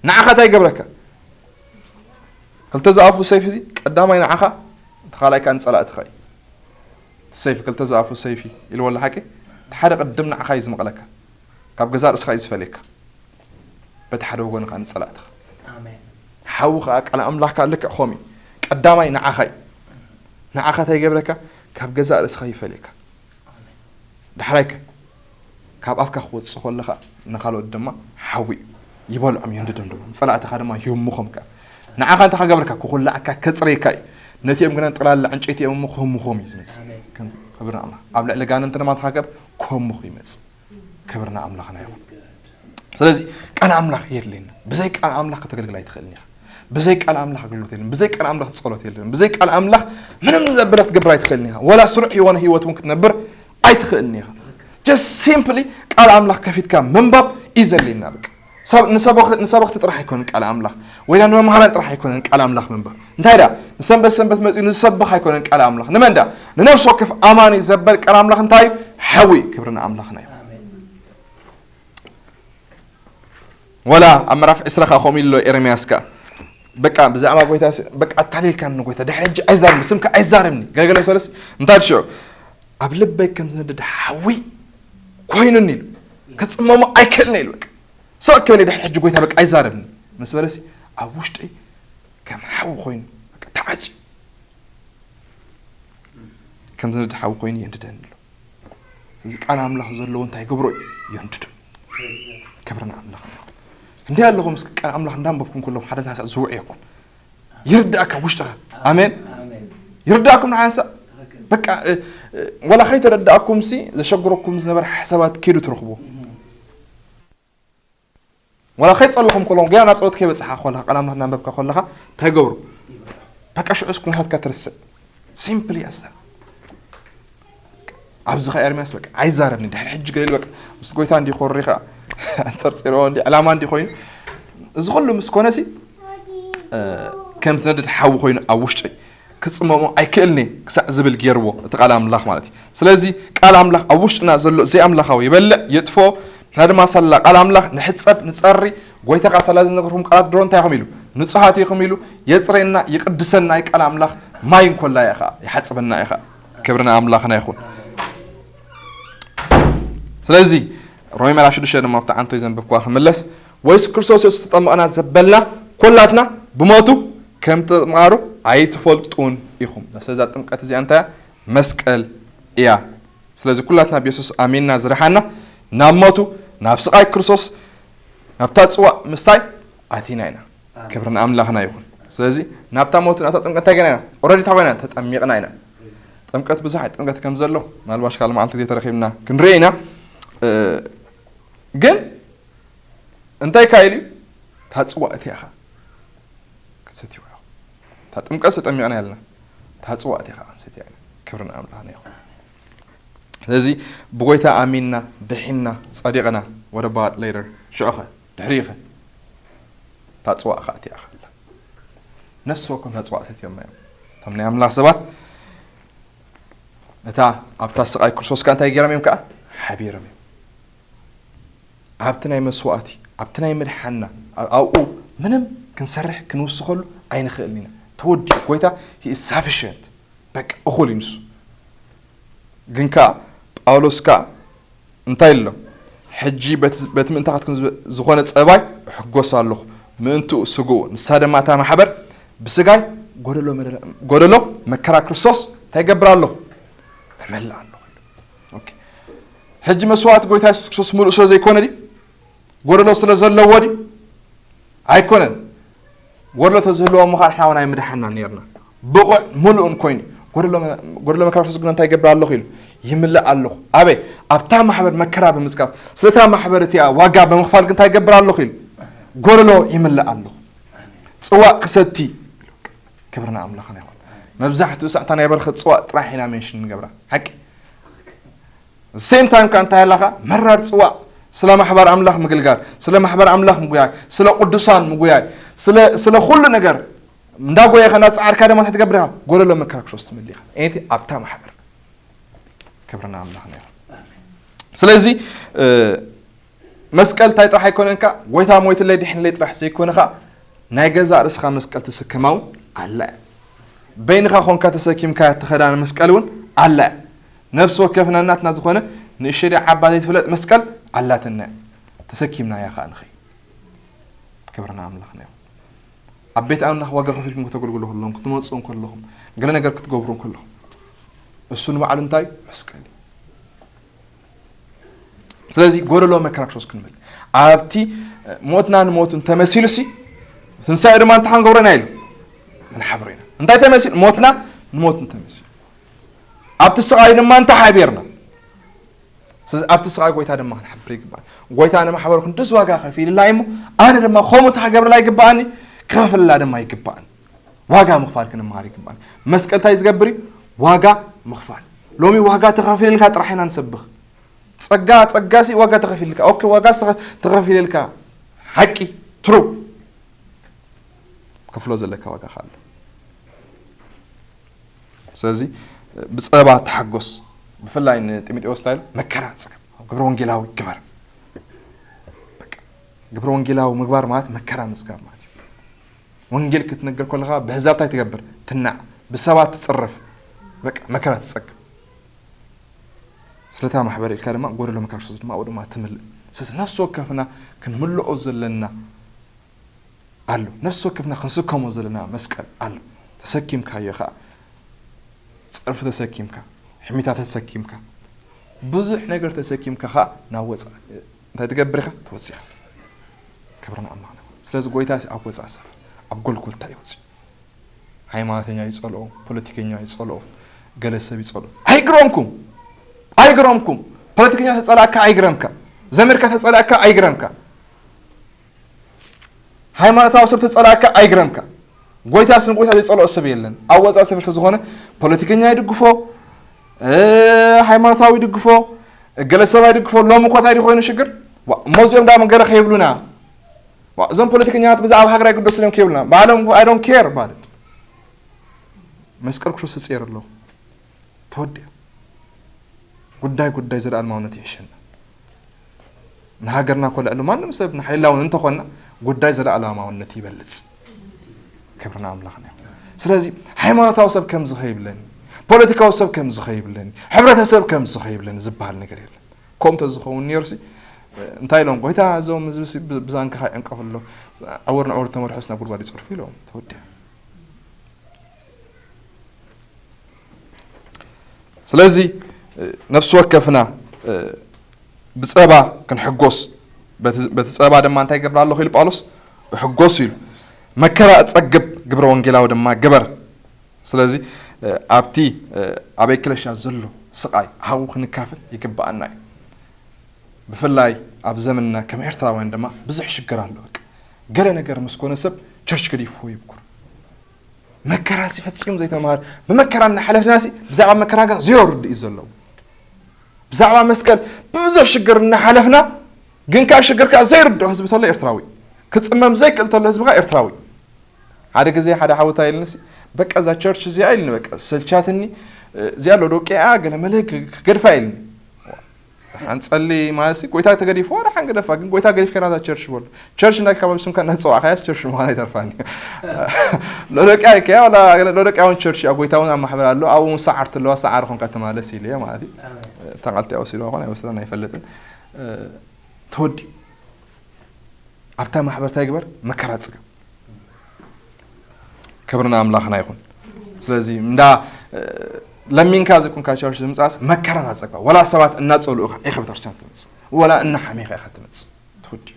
ንዓኻ እንታይ ይገብረካ? ክልተ ዝኣፉ ሰይፊ እዚ ቀዳማይ ንዓኻ እቲ ካልኣይ ከዓ ንፀላእትኻ እዩ። እቲ ሰይፊ ክልተ ዝኣፉ ሰይፊ ኢልዎ ኣሎ ሓቂ እቲ ሓደ ቅድም ንዓኻ እዩ ዝመቕለካ ካብ ገዛ ርእስኻ እዩ ዝፈልየካ። በቲ ሓደ ወገኑ ከዓ ንፀላእትኻ ሓዊ ከዓ ቃል ኣምላኽ ከዓ ልክዕ ከምኡ እዩ። ቀዳማይ ንዓኻ እዩ። ንዓኻ እንታይ ይገብረካ? ካብ ገዛ ርእስኻ ይፈልየካ። ዳሕራይ ከ ካብ ኣፍካ ክወፅእ ከለኻ ንኻልኦት ድማ ሓዊ እዩ። ይበልዖም ይንድዶም ድማ ንፀላእትኻ ድማ ይህሙኾም ከ ንዓኻ እንታይ ከገብረካ ክኹላዕካ ከፅረየካ እዩ። ነቲኦም ግና ጠቕላላ ዕንጨይቲ እዮም እሞ ክህሙኾም እዩ ዝመፅእ። ክብሪ ኣምላኽ ኣብ ልዕሊ ጋንንቲ ድማ እንታይ ከገብ ክህሙኽ ይመፅእ። ክብርና ኣምላኽና ይኹን። ስለዚ ቃል ኣምላኽ የድልየና። ብዘይ ቃል ኣምላኽ ከተገልግል ኣይትኽእልን ኢኻ። ብዘይ ቃል ኣምላኽ ኣገልግሎት የለን። ብዘይ ቃል ኣምላኽ ጸሎት የለን። ብዘይ ቃል ኣምላኽ ምንም ዘበለ ክትገብር ኣይትኽእልን ኢኻ። ወላ ስሩዕ የሆነ ህይወት እውን ክትነብር ኣይትኽእልን ኢኻ። Just simply ቃል ኣምላኽ ከፊትካ ምንባብ እዩ ዘድልየና። በቃ ንሰበኽቲ ጥራሕ ኣይኮነን ቃል ኣምላኽ ወይ ንመምሃራን ጥራሕ ኣይኮነን ቃል ኣምላኽ ምንባብ። እንታይ ደኣ ንሰንበት ሰንበት መጺኡ ንዝሰብኽ ኣይኮነን ቃል ኣምላኽ። ንመን ደኣ ንነፍሲ ወከፍ ኣማኒ ዘበል ቃል ኣምላኽ እንታይ እዩ? ሓዊ እዩ። ክብሪ ንኣምላኽና እዩ። ወላ ኣብ ምዕራፍ ዕስራ ከዓ ከምኡ ኢሉ ኣሎ ኤርምያስ ከዓ በቃ ብዛዕባ ጎይታ በቃ ኣታሊልካኒ ጎይታ ድሕሪ ሕጂ ኣይዛረብኒ ብስምካ ኣይዛረብኒ ገለገለ ሰለስ እንታይ ሽዑ ኣብ ልበይ ከም ዝነድድ ሓዊ ኮይኑኒ ኢሉ ክፅመሞ ኣይክእልን ኢሉ በቃ ሰቕ ክብል ድሕሪ ሕጂ ጎይታ በቃ ኣይዛረብኒ ምስ በለሲ ኣብ ውሽጠይ ከም ሓዊ ኮይኑ በቃ ተዓፅዩ ከም ዝነድድ ሓዊ ኮይኑ የንድደኒ ኣሎ። እዚ ቃል ኣምላኽ ዘለዎ እንታይ ገብሮ እዩ? የንድዶ። ክብሪ ንኣምላኽ። ክንደይ ኣለኹም እስኪ ቃል ኣምላኽ እንዳንበብኩም ከለኹም ሓደ ሓንሳእ ዝውዕየኩም ይርዳእካ ውሽጥኻ። ኣሜን። ይርዳእኩም ንሓንሳእ በቃ ወላ ከይተረዳእኩም ሲ ዘሸግረኩም ዝነበረ ሓሳባት ኪዱ ትረኽብዎ። ዋላ ከይጸለኹም ከለኹም ገና ናብ ጸሎት ከይበጽሓ ከለኻ ቃል ኣምላኽ እናንበብካ ከለኻ እንታይ ገብሩ? በቃ ሽዑ እስኩ ናትካ ትርስዕ። ሲምፕሊ ኣሳ ኣብዚ ኸ ኤርሚያስ በቃ ኣይዛረብኒ ድሕሪ ሕጂ ገለ በቃ ምስ ጎይታ እንዲ ኮሪ ኸ ጸርጺሮ እንዲ ዕላማ እንዲ ኮይኑ እዚ ኩሉ ምስ ኮነሲ ከም ዝነድድ ሓዊ ኮይኑ ኣብ ውሽጠይ ክጽመሞ ኣይክእልኒ ክሳዕ ዝብል ገይርዎ እቲ ቃል ኣምላኽ ማለት እዩ። ስለዚ ቃል ኣምላኽ ኣብ ውሽጥና ዘሎ ዘይኣምላኻዊ ይበልዕ የጥፎ። ንሕና ድማ ሳላ ቃል ኣምላኽ ንሕጸብ ንጸሪ። ጎይታ ኸዓ ሳላ ዝነገርኩም ቃላት ድሮ እንታይ ኢኹም ኢሉ ንጹሃት ኢኹም ኢሉ የጽሬና ይቅድሰና እዩ ቃል ኣምላኽ። ማይ እንኮላ ኢኻ ይሓጽበና ኢኻ። ክብርና ኣምላኽና ይኹን። ስለዚ ሮሜ ምዕራፍ ሽዱሽተ ድማ ኣብቲ ዓንቶይ ዘንበብኳ ክምለስ ወይስ ክርስቶስ የሱስ ተጠመቕና ዘበልና ኩላትና ብሞቱ ከም ተጠምቓሩ ኣይትፈልጡን ኢኹም። ስለዚ እዛ ጥምቀት እዚኣ እንታይ እያ? መስቀል እያ። ስለዚ ኩላትና ብየሱስ ኣሚንና ዝረሓና ናብ ሞቱ ናብ ስቓይ ክርስቶስ ናብታ ጽዋእ ምስታይ ኣቲና ኢና። ክብሪ ንኣምላኽና ይኹን። ስለዚ ናብታ ሞት ናብታ ጥምቀት እንታይ ገና ኢና ኦረዲ እንታይ ኮይና ተጠሚቕና ኢና። ጥምቀት ብዙሕ ዓይነት ጥምቀት ከም ዘሎ ምናልባሽ ካልእ መዓልቲ ግዜ ተረኺብና ክንርኢ ኢና። ግን እንታይ ካይል እዩ? እታ ጽዋእ እቲኣ ኢኻ ክትሰትይዋ ኢኹም። እታ ጥምቀት ተጠሚቕና ያልና እታ ጽዋእ እቲኣ ኢኻ ክንሰትያ ኢና። ክብሪ ንኣምላኽና ይኹን። ስለዚ ብጎይታ ኣሚንና ድሒንና ጸዲቕና ወደ ባድ ሌደር ሽዑኸ ድሕሪኸ እታ ጽዋእ ኸኣ እቲኣ ኢኻ ኣላ። ነፍሲ ወከም እታ ጽዋእ ሰትዮም እዮም እቶም ናይ ኣምላኽ ሰባት። እታ ኣብታ ስቓይ ክርስቶስ ከኣ እንታይ ገይሮም እዮም ከኣ ሓቢሮም እዮም። ኣብቲ ናይ መስዋእቲ ኣብቲ ናይ ምድሓና ኣብኡ ምንም ክንሰርሕ ክንውስኸሉ ኣይንኽእልን ኢና። ተወዲኡ ጎይታ ሳፊሽንት በቃ እኹል እዩ ንሱ። ግን ከኣ ጳውሎስ ከኣ እንታይ ኣሎ? ሕጂ በቲ ምእንታኻትኩም ዝኾነ ጸባይ እሕጎስ ኣለኹ፣ ምእንትኡ ስግኡ ንሳ ድማ እታ ማሕበር ብስጋይ ጎደሎ መከራ ክርስቶስ እንታይ ይገብር ኣለኹ? እመልእ ኣለኹ። ሕጂ መስዋእቲ ጎይታ የሱስ ክርስቶስ ምሉእ ስለ ዘይኮነ ድዩ? ጎደሎ ስለ ዘለዎ ድዩ? ኣይኮነን። ጎደሎ ተዝህልዎ ምዃን ንሕና እውን ኣይምድሓና ነርና። ብቑዕ ምሉእን ኮይኑ ጎደሎ መከራ ክርስቶስ ግን እንታይ ይገብር ኣለኹ ኢሉ ይምልእ ኣለኹ። ኣበይ? ኣብታ ማሕበር መከራ ብምጽጋብ ስለታ ማሕበር እቲኣ ዋጋ ብምኽፋል ግን እንታይ ይገብር ኣለኹ ኢሉ ጎደሎ ይምልእ ኣለኹ። ጽዋእ ክሰቲ ክብርና ኣምላኽና ይኹን። መብዛሕትኡ ሳዕ እታ ናይ በረኸት ጽዋእ ጥራሕ ኢና ሜንሽን ንገብራ። ሓቂ ሴም ታይም ከ እንታይ ኣለኻ መራር ጽዋእ ስለ ማሕበር ኣምላኽ ምግልጋል ስለ ማሕበር ኣምላኽ ምጉያይ ስለ ቅዱሳን ምጉያይ ስለ ኩሉ ነገር እንዳጎየኸ እናጸዓርካ ድማ እንታይ ትገብር ኢኻ? ጎደሎ መከራ ክርስቶስ ትምልእ ኢኻ። እቲ ኣብታ ማሕበር ክብርና ኣምላኽና ይኹን። ስለዚ መስቀል እንታይ ጥራሕ ኣይኮነን ከኣ ጎይታ ሞይትለይ ድሕንለይ ጥራሕ ዘይኮነ ከኣ ናይ ገዛእ ርእስኻ መስቀል ትስከማ እውን ኣላ እያ። በይንኻ ኮንካ ተሰኪምካ ትኸዳ መስቀል እውን ኣላ እያ። ነፍሲ ወከፍና ናትና ዝኾነ ንእሸ ድያ ዓባ ዘይትፍለጥ መስቀል ኣላትና እያ። ተሰኪምናያ ከኣ ንኸይድ። ክብርና ኣምላኽና ይኹን። ኣብ ቤት ኣምላኽ ዋጋ ከፊልኩም ከተገልግሉ ከለኹም ክትመፁ እንከለኹም ገለ ነገር ክትገብሩ እንከለኹም እሱ ንባዕሉ እንታይ መስቀል እዩ። ስለዚ ጎደሎ መከራ ክርስቶስ ክንብል ኣብቲ ሞትና ንሞቱ እንተመሲሉ ሲ ትንሳኤ ድማ እንታይ ክንገብሮ ኢና ኢሉ ክንሓብሮ ኢና። እንታይ ተመሲሉ ሞትና ንሞቱ እንተመሲሉ ኣብቲ ስቓይ ድማ እንታይ ሓቢርና ስለዚ ኣብቲ ስቓይ ጎይታ ድማ ክንሓብር ይግባእ። ጎይታ ንማሕበሩ ክንድዚ ዋጋ ከፊልላ እሞ ኣነ ድማ ከምኡ ተክገብርላ ይግባኣኒ ክኸፍልላ ድማ ይግባኣኒ። ዋጋ ምኽፋል ክንመሃር ይግባኣኒ። መስቀል እንታይ ዝገብር እዩ? ዋጋ ምኽፋል። ሎሚ ዋጋ ተኸፊልልካ ጥራሕ ኢና ንሰብኽ። ጸጋ ጸጋ ሲ ዋጋ ተኸፊልልካ ኦኬ ዋጋ ተኸፊልልካ ሓቂ ትሩ ከፍሎ ዘለካ ዋጋ ካለ ስለዚ ብጸባ ተሓጎስ። ብፍላይ ንጢሞቴዎስ እንታይ ኢሉ መከራ ጽገብ ግብረ ወንጌላዊ ግበር። ግብረ ወንጌላዊ ምግባር ማለት መከራ ምጽጋብ ማለት እዩ። ወንጌል ክትነግር ከለኻ ብህዛብ እንታይ ትገብር? ትናዕ። ብሰባት ትጽርፍ። በቃ መከራ ትጸግብ። ስለታ ማሕበር ኢልካ ድማ ጎደሎ መከራ ክርስቶስ ድማ ኣብኡ ድማ ትምልእ። ስለዚ ነፍሲ ወከፍና ክንምልኦ ዘለና ኣሎ። ነፍሲ ወከፍና ክንስከሞ ዘለና መስቀል ኣሎ። ተሰኪምካዮ ኸዓ ጸርፊ ተሰኪምካ፣ ሕሚታት ተሰኪምካ፣ ብዙሕ ነገር ተሰኪምካ ኸዓ ናብ ወፃእ እንታይ ትገብር ኢኻ? ትወፅእ ኢኻ። ክብሪ ንኣምላኽና። ስለዚ ጎይታ ሲ ኣብ ወፃእ ሰፈር ኣብ ጎልጎልታ እዩ ወፂኡ። ሃይማኖተኛ ይፀልኦ፣ ፖለቲከኛ ይፀልኦ፣ ገለ ሰብ ይፀልኦ። ኣይግረምኩም፣ ኣይግረምኩም። ፖለቲከኛ ተፀላእካ ኣይግረምካ፣ ዘመድካ ተፀላእካ ኣይግረምካ። ሃይማኖታዊ ሰብ ተጸላእካ ኣይግረምካ። ጎይታስ ንጎይታ ዘይጸልኦ ሰብ የለን። ኣብ ወጻኢ ሰብ ስለዝኾነ ፖለቲከኛ ይድግፎ፣ እ፣ ሃይማኖታዊ ይድግፎ፣ ገለ ሰብ ኣይድግፎ። ሎም እኮ እንታይ ኮይኑ ሽግር? ዋ፣ እሞ እዚኦም ዳሞ ገለ ከይብሉና። ዋ፣ እዞም ፖለቲከኛታት ብዛዕባ ሃገር ኣይግደሱን እዮም ከይብሉና። ባዕሎም I don't care ማለት። መስቀል ክርስቶስ ተጸየረ ኣለኹ። ተወዲኣ። ጉዳይ ጉዳይ ዘለኣለማውነት ይሕሸና። ንሃገርና እኮ ልዕሊ ማንም ሰብ ንሓይላ እውን እንተኾንና ጉዳይ ዘለኣለማውነት ይበልጽ። ክብርና ኣምላኽና ይኹን። ስለዚ ሃይማኖታዊ ሰብ ከምዚ ከይብለኒ፣ ፖለቲካዊ ሰብ ከምዚ ከይብለኒ፣ ሕብረተሰብ ከምዚ ከይብለኒ ዝበሃል ነገር የለን። ከምኡ ተዝኸውን ነይሩሲ እንታይ ኢሎም ጎይታ እዞም ህዝቢ ሲ ብ-፣ ብዛንካኻ ይዕንቀፍ ኣሎ፣ ዕውር ንዕውር ተመርሖስ ናብ ጉድጓድ ይጸርፉ ኢሎም ተወዲኣ። ስለዚ ነፍሲ ወከፍና ብጸባ ክንሕጎስ፣ በቲ በቲ ጸባ ድማ እንታይ ይገብር ኣለኹ ኢሉ ጳውሎስ? እሕጎስ ኢሉ። መከራ እጸግብ፣ ግብረ ወንጌላዊ ድማ ግበር። ስለዚ ኣብቲ ኣብ ኤክለሽያ ዘሎ ስቓይ ኣብኡ ክንካፈል ይግብኣና እዩ። ብፍላይ ኣብ ዘመንና ከም ኤርትራውያን ድማ ብዙሕ ሽግር ኣሎ። በቃ ገለ ነገር ምስ ኮነ ሰብ ቸርች ገዲፍዎ ይብኩር። መከራሲ ፈጺሙ ዘይተማሃረ፣ ብመከራ እናሓለፍናሲ ብዛዕባ መከራ ግን ዜሮ ርድኢት እዩ ዘለዎ። ብዛዕባ መስቀል ብብዙሕ ሽግር እናሓለፍና ግን ከኣ ሽግር ከኣ ዘይርድኦ ህዝቢ ተሎ ኤርትራዊ፣ ክጽመም ዘይክእል ተሎ ህዝቢ ከኣ ኤርትራዊ። ሓደ ግዜ ሓደ ሓወታ ኢልንሲ፣ በቃ እዛ ቸርች እዚኣ ኢልኒ፣ በቃ ሰልቻትኒ፣ እዚኣ ሎዶቅያ ገለ መለ ክ-፣ ክገድፋ ኢልኒ። ሓንጸሊ ማለትሲ ጎይታ ተገዲፉ ዋላ ሓንገደፋ፣ ግን ጎይታ ገዲፍካ ናታ ቸርች በሉ። ቸርች እንዳልካ ባብ ስምካ እናተጸዋዕካያስ ቸርች ምዃን ኣይተርፋን እዩ። ሎዶቅያ ኢልካያ ዋላ ሎዶቅያ እውን ቸርች እያ፣ ጎይታ እውን ኣብ ማሕበር ኣሎ፣ ኣብኡ እውን ሰዓርቲ ኣለዋ፣ ሰዓሪ ኾንካ ተማለስ ኢሉ እየ ማለት እዩ። ኣሜን። እታ ቃልቲ ወሲድዋ ኾን ኣይወሰዳን ኣይፈልጥን። እ፣ ተወዲኡ። ኣብታ ማሕበር እንታይ ግበር? መከራ ጽገብ። ክብሪ ንኣምላኽና ይኹን። ስለዚ እንዳ፣ እ፣ ለሚንካ ዘይኮንካ ቸርች ዝምጻእስ መከራ ናጸጋ። ወላ ሰባት እናጸልኡኻ ኢኻ ቤተክርስትያን ትመጽእ። ወላ እናሓሜኻ ኢኻ ትመጽእ። ትወዲ።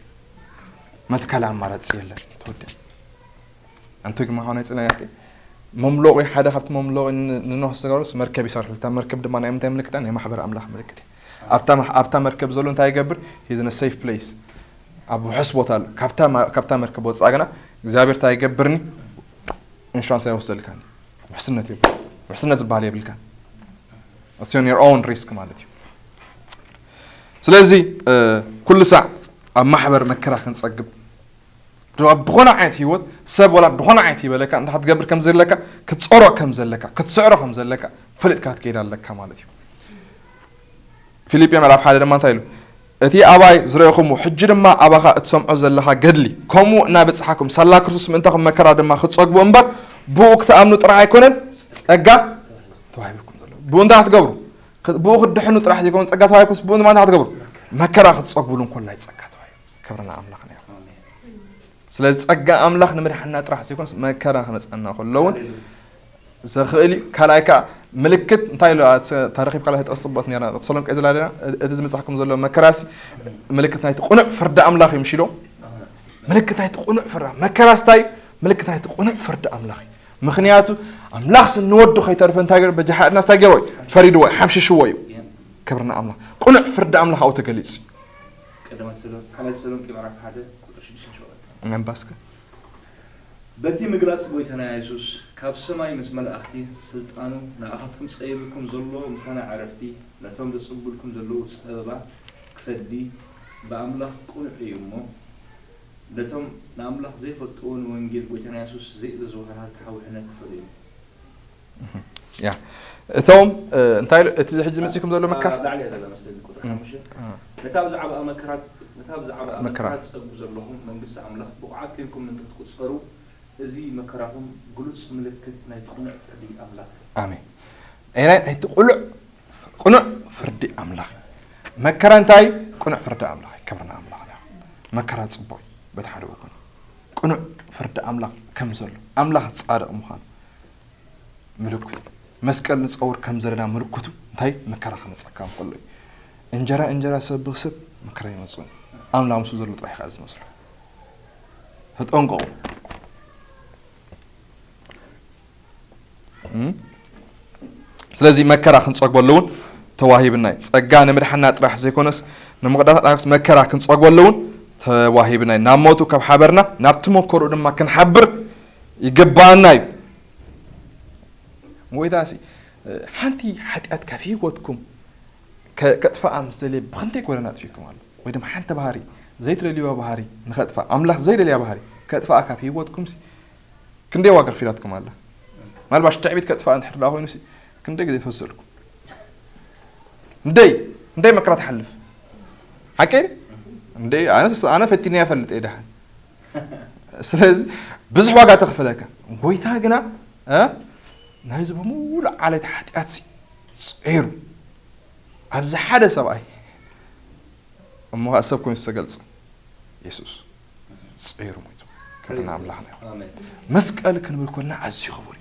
መትከል ኣማራጺ የለን። ትወዲ። ኣንተ ግርማ ሆነ ጽና ያቂ መምሎቂ ሓደ ካብቲ መምሎቂ ን-፣ ንኖህ ዝተገብረስ መርከብ ይሰርሑ። እታ መርከብ ድማ ናይ ምንታይ ምልክት እያ? ናይ ማሕበር ኣምላኽ ምልክት እያ። ኣብታ ማሕ-፣ ኣብታ መርከብ ዘሎ እንታይ ይገብር? He's in a safe place። ኣብ ውሑስ ቦታ ኣሎ። ካብታ ማ-፣ ካብታ መርከብ ወጻእ ግና እግዚኣብሔር እንታይ ይገብርኒ? ኢንሹራንስ ኣይወስደልካን። ውሕስነት የብሉ። ውሕስነት ዝበሃል የብልካን። It's on your own risk ማለት እዩ። ስለዚ፣ እ፣ ኩሉ ሳዕ ኣብ ማሕበር መከራ ክንጸግብ፣ ዶ-፣ ኣብ ዝኾነ ዓይነት ህይወት ሰብ ወላ ዝኾነ ዓይነት ይበለካ፣ እንታይ ክትገብር ከም ዘለካ፣ ክትጾሮ ከም ዘለካ፣ ክትስዕሮ ከም ዘለካ፣ ፈሊጥካ ክትከይድ ኣለካ ማለት እዩ። ፊልጲ ምዕራፍ ሓደ ድማ እንታይ ኢሉ? እቲ ኣባይ ዝረእኹምዎ፣ ሕጂ ድማ ኣባኻ እትሰምዖ ዘለኻ ገድሊ፣ ከምኡ እናበጽሓኩም፣ ሳላ ክርስቶስ ምእንታኹም መከራ ድማ ክትጸግቡ እምበር፣ ብኡ ክትኣምኑ ጥራሕ ኣይኮነን፣ ጸጋ ተዋሂብኩም ዘሎ። ብኡ እንታይ ክትገብሩ? ክ-፣ ብኡ ክትድሕኑ ጥራሕ ዘይኮነ ጸጋ ተዋሂብኩም፣ ብኡ ድማ እንታይ ክትገብሩ? መከራ ክትጸግቡሉ እንኮላይ ጸጋ ተዋሂቡ። ክብሪ ንኣምላኽና ይኹን። ስለዚ ጸጋ ኣምላኽ ንምድሓንና ጥራሕ ዘይኮነስ መከራ ክመጸና ከሎ እውን ዘኽእል እዩ። ካልኣይ ከኣ ምልክት እንታይ ኢሉ? ኣ-፣ ተ-፣ ታሪኽ ካልኣይ ተጠቕስ ጽቡቕ ነይራ። ተሰሎንቄ ዝላደና እ-፣ እቲ ዝመጻኩም ዘሎ መከራሲ ምልክት ናይቲ ቁኑዕ ፍርዲ ኣምላኽ እዩ ምሽ ኢሉ። ምልክት ናይቲ ቁኑዕ ፍርዲ ምክራስ እንታይ እዩ? ምልክት ናይቲ ቁኑዕ ፍርዲ ኣምላኽ እዩ። ምኽንያቱ ኣምላኽ ንወዱ ከይተርፈ እንታይ ገይሩ? በጃ ሓጢኣትና እንታይ ገይርዎ እዩ? ፈሪድዎ እዩ፣ ሓምሽሽዎ እዩ። ክብሪ ንኣምላኽ። ቁኑዕ ፍርዲ ኣምላኽ ኣብኡ ተገሊጹ እዩ። ቀዳማይ ተሰሎ-፣ ካልኣይ ተሰሎንቄ ምዕራፍ ሓደ ቁጽሪ ሽዱሽተ ሸውዓተ። ነንባስከ? በቲ ምግላጽ ጎይታና የሱስ ካብ ሰማይ ምስ መላእኽቲ ስልጣኑ ንኣኻትኩም ጸይብኩም ዘሎ ምሳና ዕረፍቲ ነቶም ዘጽቡልኩም ዘለዉ ጸበባ ክፈዲ ብኣምላኽ ቅኑዕ እዩ እሞ፣ ነቶም ንኣምላኽ ዘይፈልጥዎ ንወንጌል ጎይታና የሱስ ዘይእዘዝዎ ሃልሃልቲ ሓዊ ሕነ ክፈዱ እዩ። እህ፣ ያ። እቶም፣ እ፣ እንታይ ኢሉ? እቲ ሕጂ መጺእኩም ዘሎ መካ-? ኣብ ላዕሊ እያ ዘላ መስለኒ፣ ቁጽሪ እም፣ ሓሙሽተ። እ። ነታ ብዛዕባ መከራት፣ ነታ ብዛዕባ መከራ። መከራት ትጸብኡ ዘለኹም መንግስቲ ኣምላኽ ብቑዓት ኬንኩም እንተትቁጸሩ፣ እዚ መከራኹም ግሉጽ ምልክት ናይቲ ቅኑዕ ፍርዲ ኣምላኽ እዩ። ኣሜን። ኣየናይ ናይቲ ቅሉዕ፣ ቅኑዕ ፍርዲ ኣምላኽ እዩ። መከራ እንታይ እዩ? ቅኑዕ ፍርዲ ኣምላኽ እዩ። ክብሪ ንኣምላኽና ይኹን። መከራ ጽቡቕ እዩ በቲ ሓደ ወገን። ቅኑዕ ፍርዲ ኣምላኽ ከም ዘሎ፣ ኣምላኽ ጻድቕ ምዃኑ ምልክት እዩ። መስቀል ንጸውር ከም ዘለና ምልክቱ እንታይ? መከራ ክመጸካ እንከሎ እዩ። እንጀራ፣ እንጀራ ሰብ ብክስብ መከራ ይመጽኡ። ኣምላኽ ምስኡ ዘሎ ጥራሕ እዩ ከኣ ዝመስሎ። ተጠንቀቑ። እም? ስለዚ መከራ ክንጸግበሉ እውን ተዋሂብና እዩ። ጸጋ ንምድሓና ጥራሕ ዘይኮነስ፣ ንምቕዳስ ኣናብስ መከራ ክንጸግበሉ እውን ተዋሂብና እዩ። ናብ ሞቱ ካብ ሓበርና፣ ናብ ተመከርኡ ድማ ክንሓብር ይግባኣና እዩ። ጎይታ ሲ ሓንቲ ሓጢኣት ካብ ህይወትኩም ከጥፋኣ ምስ ደልየ ብክንደይ ጎደና ኣጥፊእኩም ኣሎ? ወይ ድማ ሓንቲ ባህሪ ዘይትደልይዋ ባህሪ ንኸጥፋ ኣምላኽ ዘይደልያ ባህሪ ከጥፋኣ ካብ ህይወትኩም ሲ ክንደይ ዋጋ ክፊላትኩም ኣላ? ማልባሽ ትዕቢት ከጥፋኣ እንድሕር ደኣ ኮይኑ ሲ ክንደይ ግዜ ትወስደልኩም? እንደይ እንደይ መከራ ትሓልፍ ሓቂ እንደ ኣነ ኣነ ፈቲነ ይፈልጥ እየ ደሓን ስለዚ ብዙሕ ዋጋ ተኽፍለካ ጎይታ ግና ናይዚ ብምሉእ ዓሌት ሓጢኣት ፂዒሩ ኣብዚ ሓደ ሰብኣይ እሞ ከዓ ሰብ ኮይኑ ዝተገልፀ የሱስ ፂዒሩ ሞይቱ ክብርና ኣምላኽና ይኹን መስቀል ክንብል ኮልና ኣዝዩ ክቡር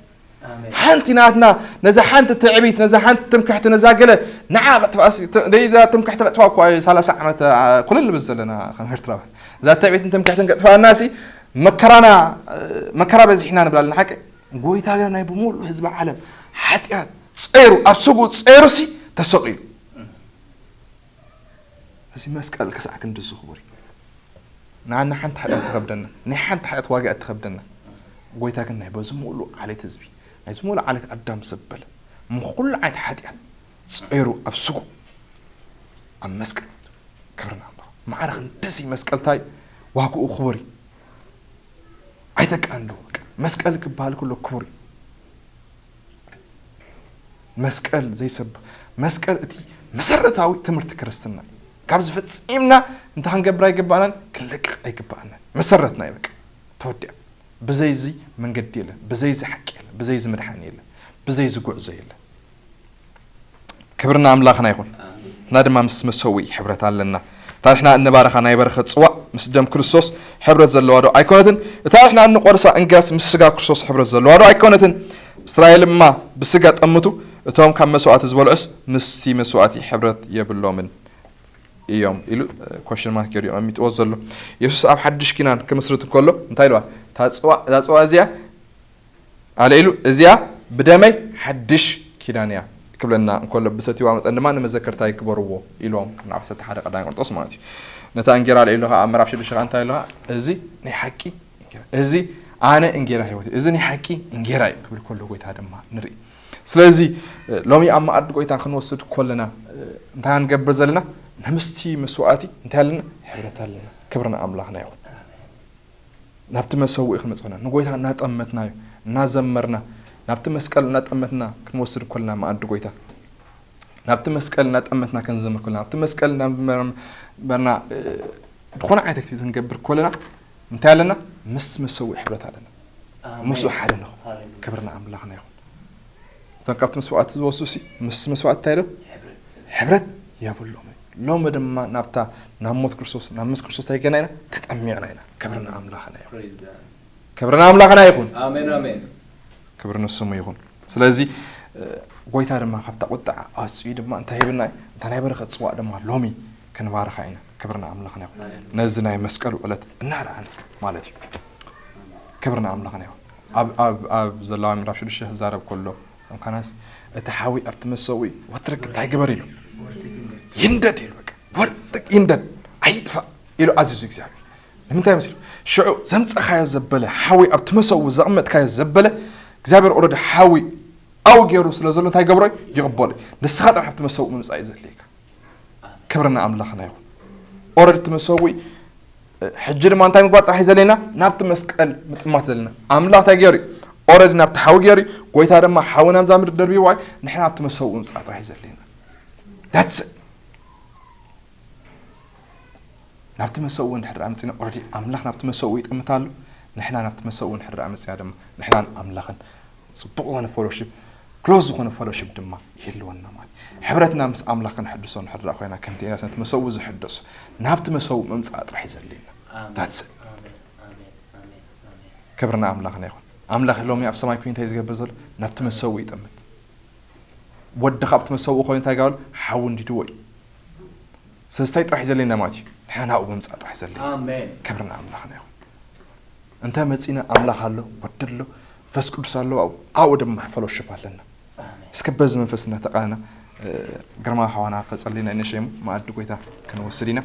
ሓንቲ ናትና ነዛ ሓንቲ ትዕቢት ነዛ ሓንቲ ትምክሕቲ ነዛ ገለ ንዓ ክትፋእሲ ትምክሕቲ ክትፋእ እኳ እዩ ሰላሳ ዓመት ኩልል ንብል ዘለና ከም ኤርትራውያን እዛ ትዕቢትን ትምክሕትን ክትፋእና ሲ መከራና መከራ በዚሕና ንብላለን ሓቂ ጎይታ ገና ናይ ብምሉእ ህዝቢ ዓለም ሓጢኣት ፀይሩ ኣብ ስጉ ፀይሩ ሲ ተሰቂሉ እዚ መስቀል ክሳዕ ክንድዚ ክቡር እዩ ንዓና ሓንቲ ሓጢኣት ትኸብደና ናይ ሓንቲ ሓጢኣት ዋጋ እትኸብደና ጎይታ ግን ናይ በዚ ሙሉ ዓሌት ህዝቢ ናይ ሙሉ ዓሌት ኣዳም ዘበለ ምኩሉ ዓይነት ሓጢኣት ፀይሩ ኣብ ስጉ ኣብ መስቀል ክብርና ኣሎ ማዕረ ክንድዚ መስቀልታይ ዋግኡ ክቡር እዩ ኣይተቃንዶ መስቀል ክበሃል ከሎ ክቡር እዩ መስቀል ዘይሰብ መስቀል እቲ መሰረታዊ ትምህርቲ ክርስትና እዩ ካብዚ ፈፂምና እንታይ ክንገብር ኣይግባእናን ክንለቅቕ ኣይግባእናን መሰረትና እዩ በቃ ተወዲኣ ብዘይዚ መንገዲ የለን ብዘይዚ ሓቂ የለን ብዘይዚ ምድሓን የለን ብዘይዚ ጉዕዞ የለን ክብርና ኣምላኽና ይኹን እና ድማ ምስ መሰዊ ሕብረት ኣለና እታ ንሕና እንባረኻ ናይ በረኸት ፅዋእ ምስ ደም ክርስቶስ ሕብረት ዘለዋ ዶ ኣይኮነትን እታ ንሕና እንቆርሳ እንግያስ ምስ ስጋ ክርስቶስ ሕብረት ዘለዋ ዶ ኣይኮነትን እስራኤል ድማ ብስጋ ጠምቱ እቶም ካብ መስዋእቲ ዝበልዑስ ምስቲ መስዋእቲ ሕብረት የብሎምን እዮም ኢሉ ኮሽን ማርክ ገሪኡ ኣሚጥዎ ዘሎ የሱስ ኣብ ሓድሽ ኪዳን ክምስርት እንከሎ እንታይ ኢልዋ እዛ ፅዋ እዚኣ ኣልዒሉ እዚኣ ብደመይ ሓድሽ ኪዳን እያ ክብለና እንከሎ ብሰትዋ መጠን ድማ ንመዘከርታ ይግበርዎ ኢልዎም ናብ ዓሰርተ ሓደ ቀዳማይ ቆርንጦስ ማለት እዩ ነታ እንጌራ ኣልዒሉ ከዓ ኣብ ምዕራፍ ሽዱሽተ ከዓ እንታይ ኣለካ እዚ ናይ ሓቂ እዚ ኣነ እንጌራ ህይወት እዚ ናይ ሓቂ እንጌራ እዩ ክብል ከሎ ጎይታ ድማ ንርኢ ስለዚ ሎሚ ኣብ መኣዲ ጎይታ ክንወስድ ከለና እንታይ ንገብር ዘለና ንምስቲ መስዋእቲ እንታይ ኣለና ሕብረት ኣለና ክብርና ኣምላኽና ይኹን ናብቲ መሰውኢ ክንመፅና ንጎይታ እናጠመትናዮ እናዘመርና ናብቲ መስቀል እናጠመትና ክንወስድ ከለና መኣዲ ጎይታ ናብቲ መስቀል እናጠመትና ክንዘምር ከለና ናብቲ መስቀል እናመርና ዝኾነ ዓይነት ኣክቲቪቲ ክንገብር ከለና እንታይ ኣለና ምስ መሰውኢ ሕብረት ኣለና ምስኡ ሓደ ንኹን ክብርና ኣምላኽና ይኹን እቶም ካብቲ መስዋእቲ ዝወስዱ ሲ ምስ መስዋእቲ እንታይ ዶ ሕብረት የብሎም ሎሚ ድማ ናብታ ናብ ሞት ክርስቶስ ናብ ምስ ክርስቶስ እንታይ ገና ኢና ተጠሚቕና ኢና ክብርና ኣምላኽና ይኹን ክብርና ኣምላኽና ይኹን ክብሪ ንስሙ ይኹን ስለዚ ጎይታ ድማ ካብታ ቁጣዓ ኣውፅኡ ድማ እንታይ ሂብና እንታይ ናይ በረኸት ፅዋእ ድማ ሎሚ ክንባርኻ ኢና ክብርና ኣምላኽና ይኹን ነዚ ናይ መስቀሉ ዕለት እናረኣና ማለት እዩ ክብርና ኣምላኽና ይኹን ኣብ ዘለዋ ምዕራፍ ሽዱሽተ ክዛረብ ከሎ እምካናስ እቲ ሓዊ ኣብቲ መሰዊ ወትርክ እንታይ ግበር ኢሉ ይንደድ ኢሉ በቃ ወርጥቅ ይንደድ ኣይጥፋእ ኢሉ ኣዚዙ እግዚኣብሔር ንምንታይ መሲሉ ሽዑ ዘምፀኻዮ ዘበለ ሓዊ ኣብቲ መሰዊ ዘቕመጥካዮ ዘበለ እግዚኣብሔር ኦረዲ ሓዊ ኣው ገይሩ ስለ ዘሎ እንታይ ገብሮ ይቕበሉ ንስኻ ጥራሕ ኣብቲ መሰዊ ምምፃእ እዩ ዘድልየካ ክብርና ኣምላኽና ይኹን ኦረድ እቲ መሰዊ ሕጂ ድማ እንታይ ምግባር ጥራሕ ዘለና ናብቲ መስቀል ምጥማት ዘለና ኣምላኽ እንታይ ገይሩ ኦረድ ናብቲ ሓዊ ገይሩ ጎይታ ድማ ሓዊ ናብዛ ምድር ደርቢዋ ንሕና ኣብቲ መሰዊ ምምፃእ ጥራሕ ዘለና ናብቲ መሰዊ እንድሕር ኣምፅና ኦረዲ ኣምላኽ ናብቲ መሰዊ ይጥምት ኣሎ ንሕና ናብቲ መሰዊ እንድሕር ኣምፅና ድማ ንሕናን ኣምላኽን ፅቡቕ ዝኾነ ፎሎሽፕ ክሎዝ ዝኾነ ፎሎሽፕ ድማ ይህልወና ማለት ሕብረትና ምስ ኣምላኽ ክንሕድሶ ንሕድራ ኮይና ከምቲ ኢና ነቲ መሰዊ ዝሕደሱ ናብቲ መሰዊ ምምፃእ ጥራሕ እዩ ዘድልየና that's it ክብርና ኣምላኽና ይኹን ኣምላኽ ሎሚ ኣብ ሰማይ ኮይኑ እንታይ ዝገብር ዘሎ ናብቲ መሰዊ ይጥምት ወዲ ካብቲ መሰዊ ኮይኑ እንታይ ጋበል ሓዊ እንዲድዎ እዩ ስለስታይ ጥራሕ እዩ ዘድልየና ማለት እዩ ንሕና ናብኡ ምምፃእ ጥራሕ ዘድልየና ክብርና ኣምላኽና ይኹን እንተ መፂና ኣምላኽ ኣሎ ወዲ ኣሎ መንፈስ ቅዱስ ኣሎ ኣብኡ ኣብኡ ድማ ፈሎሽፕ ኣለና እስከ በዚ መንፈስ እናተቃለና ግርማ ሓዋና ከፀልይና ይነሸሙ መኣዲ ጎይታ ክንወስድ ኢና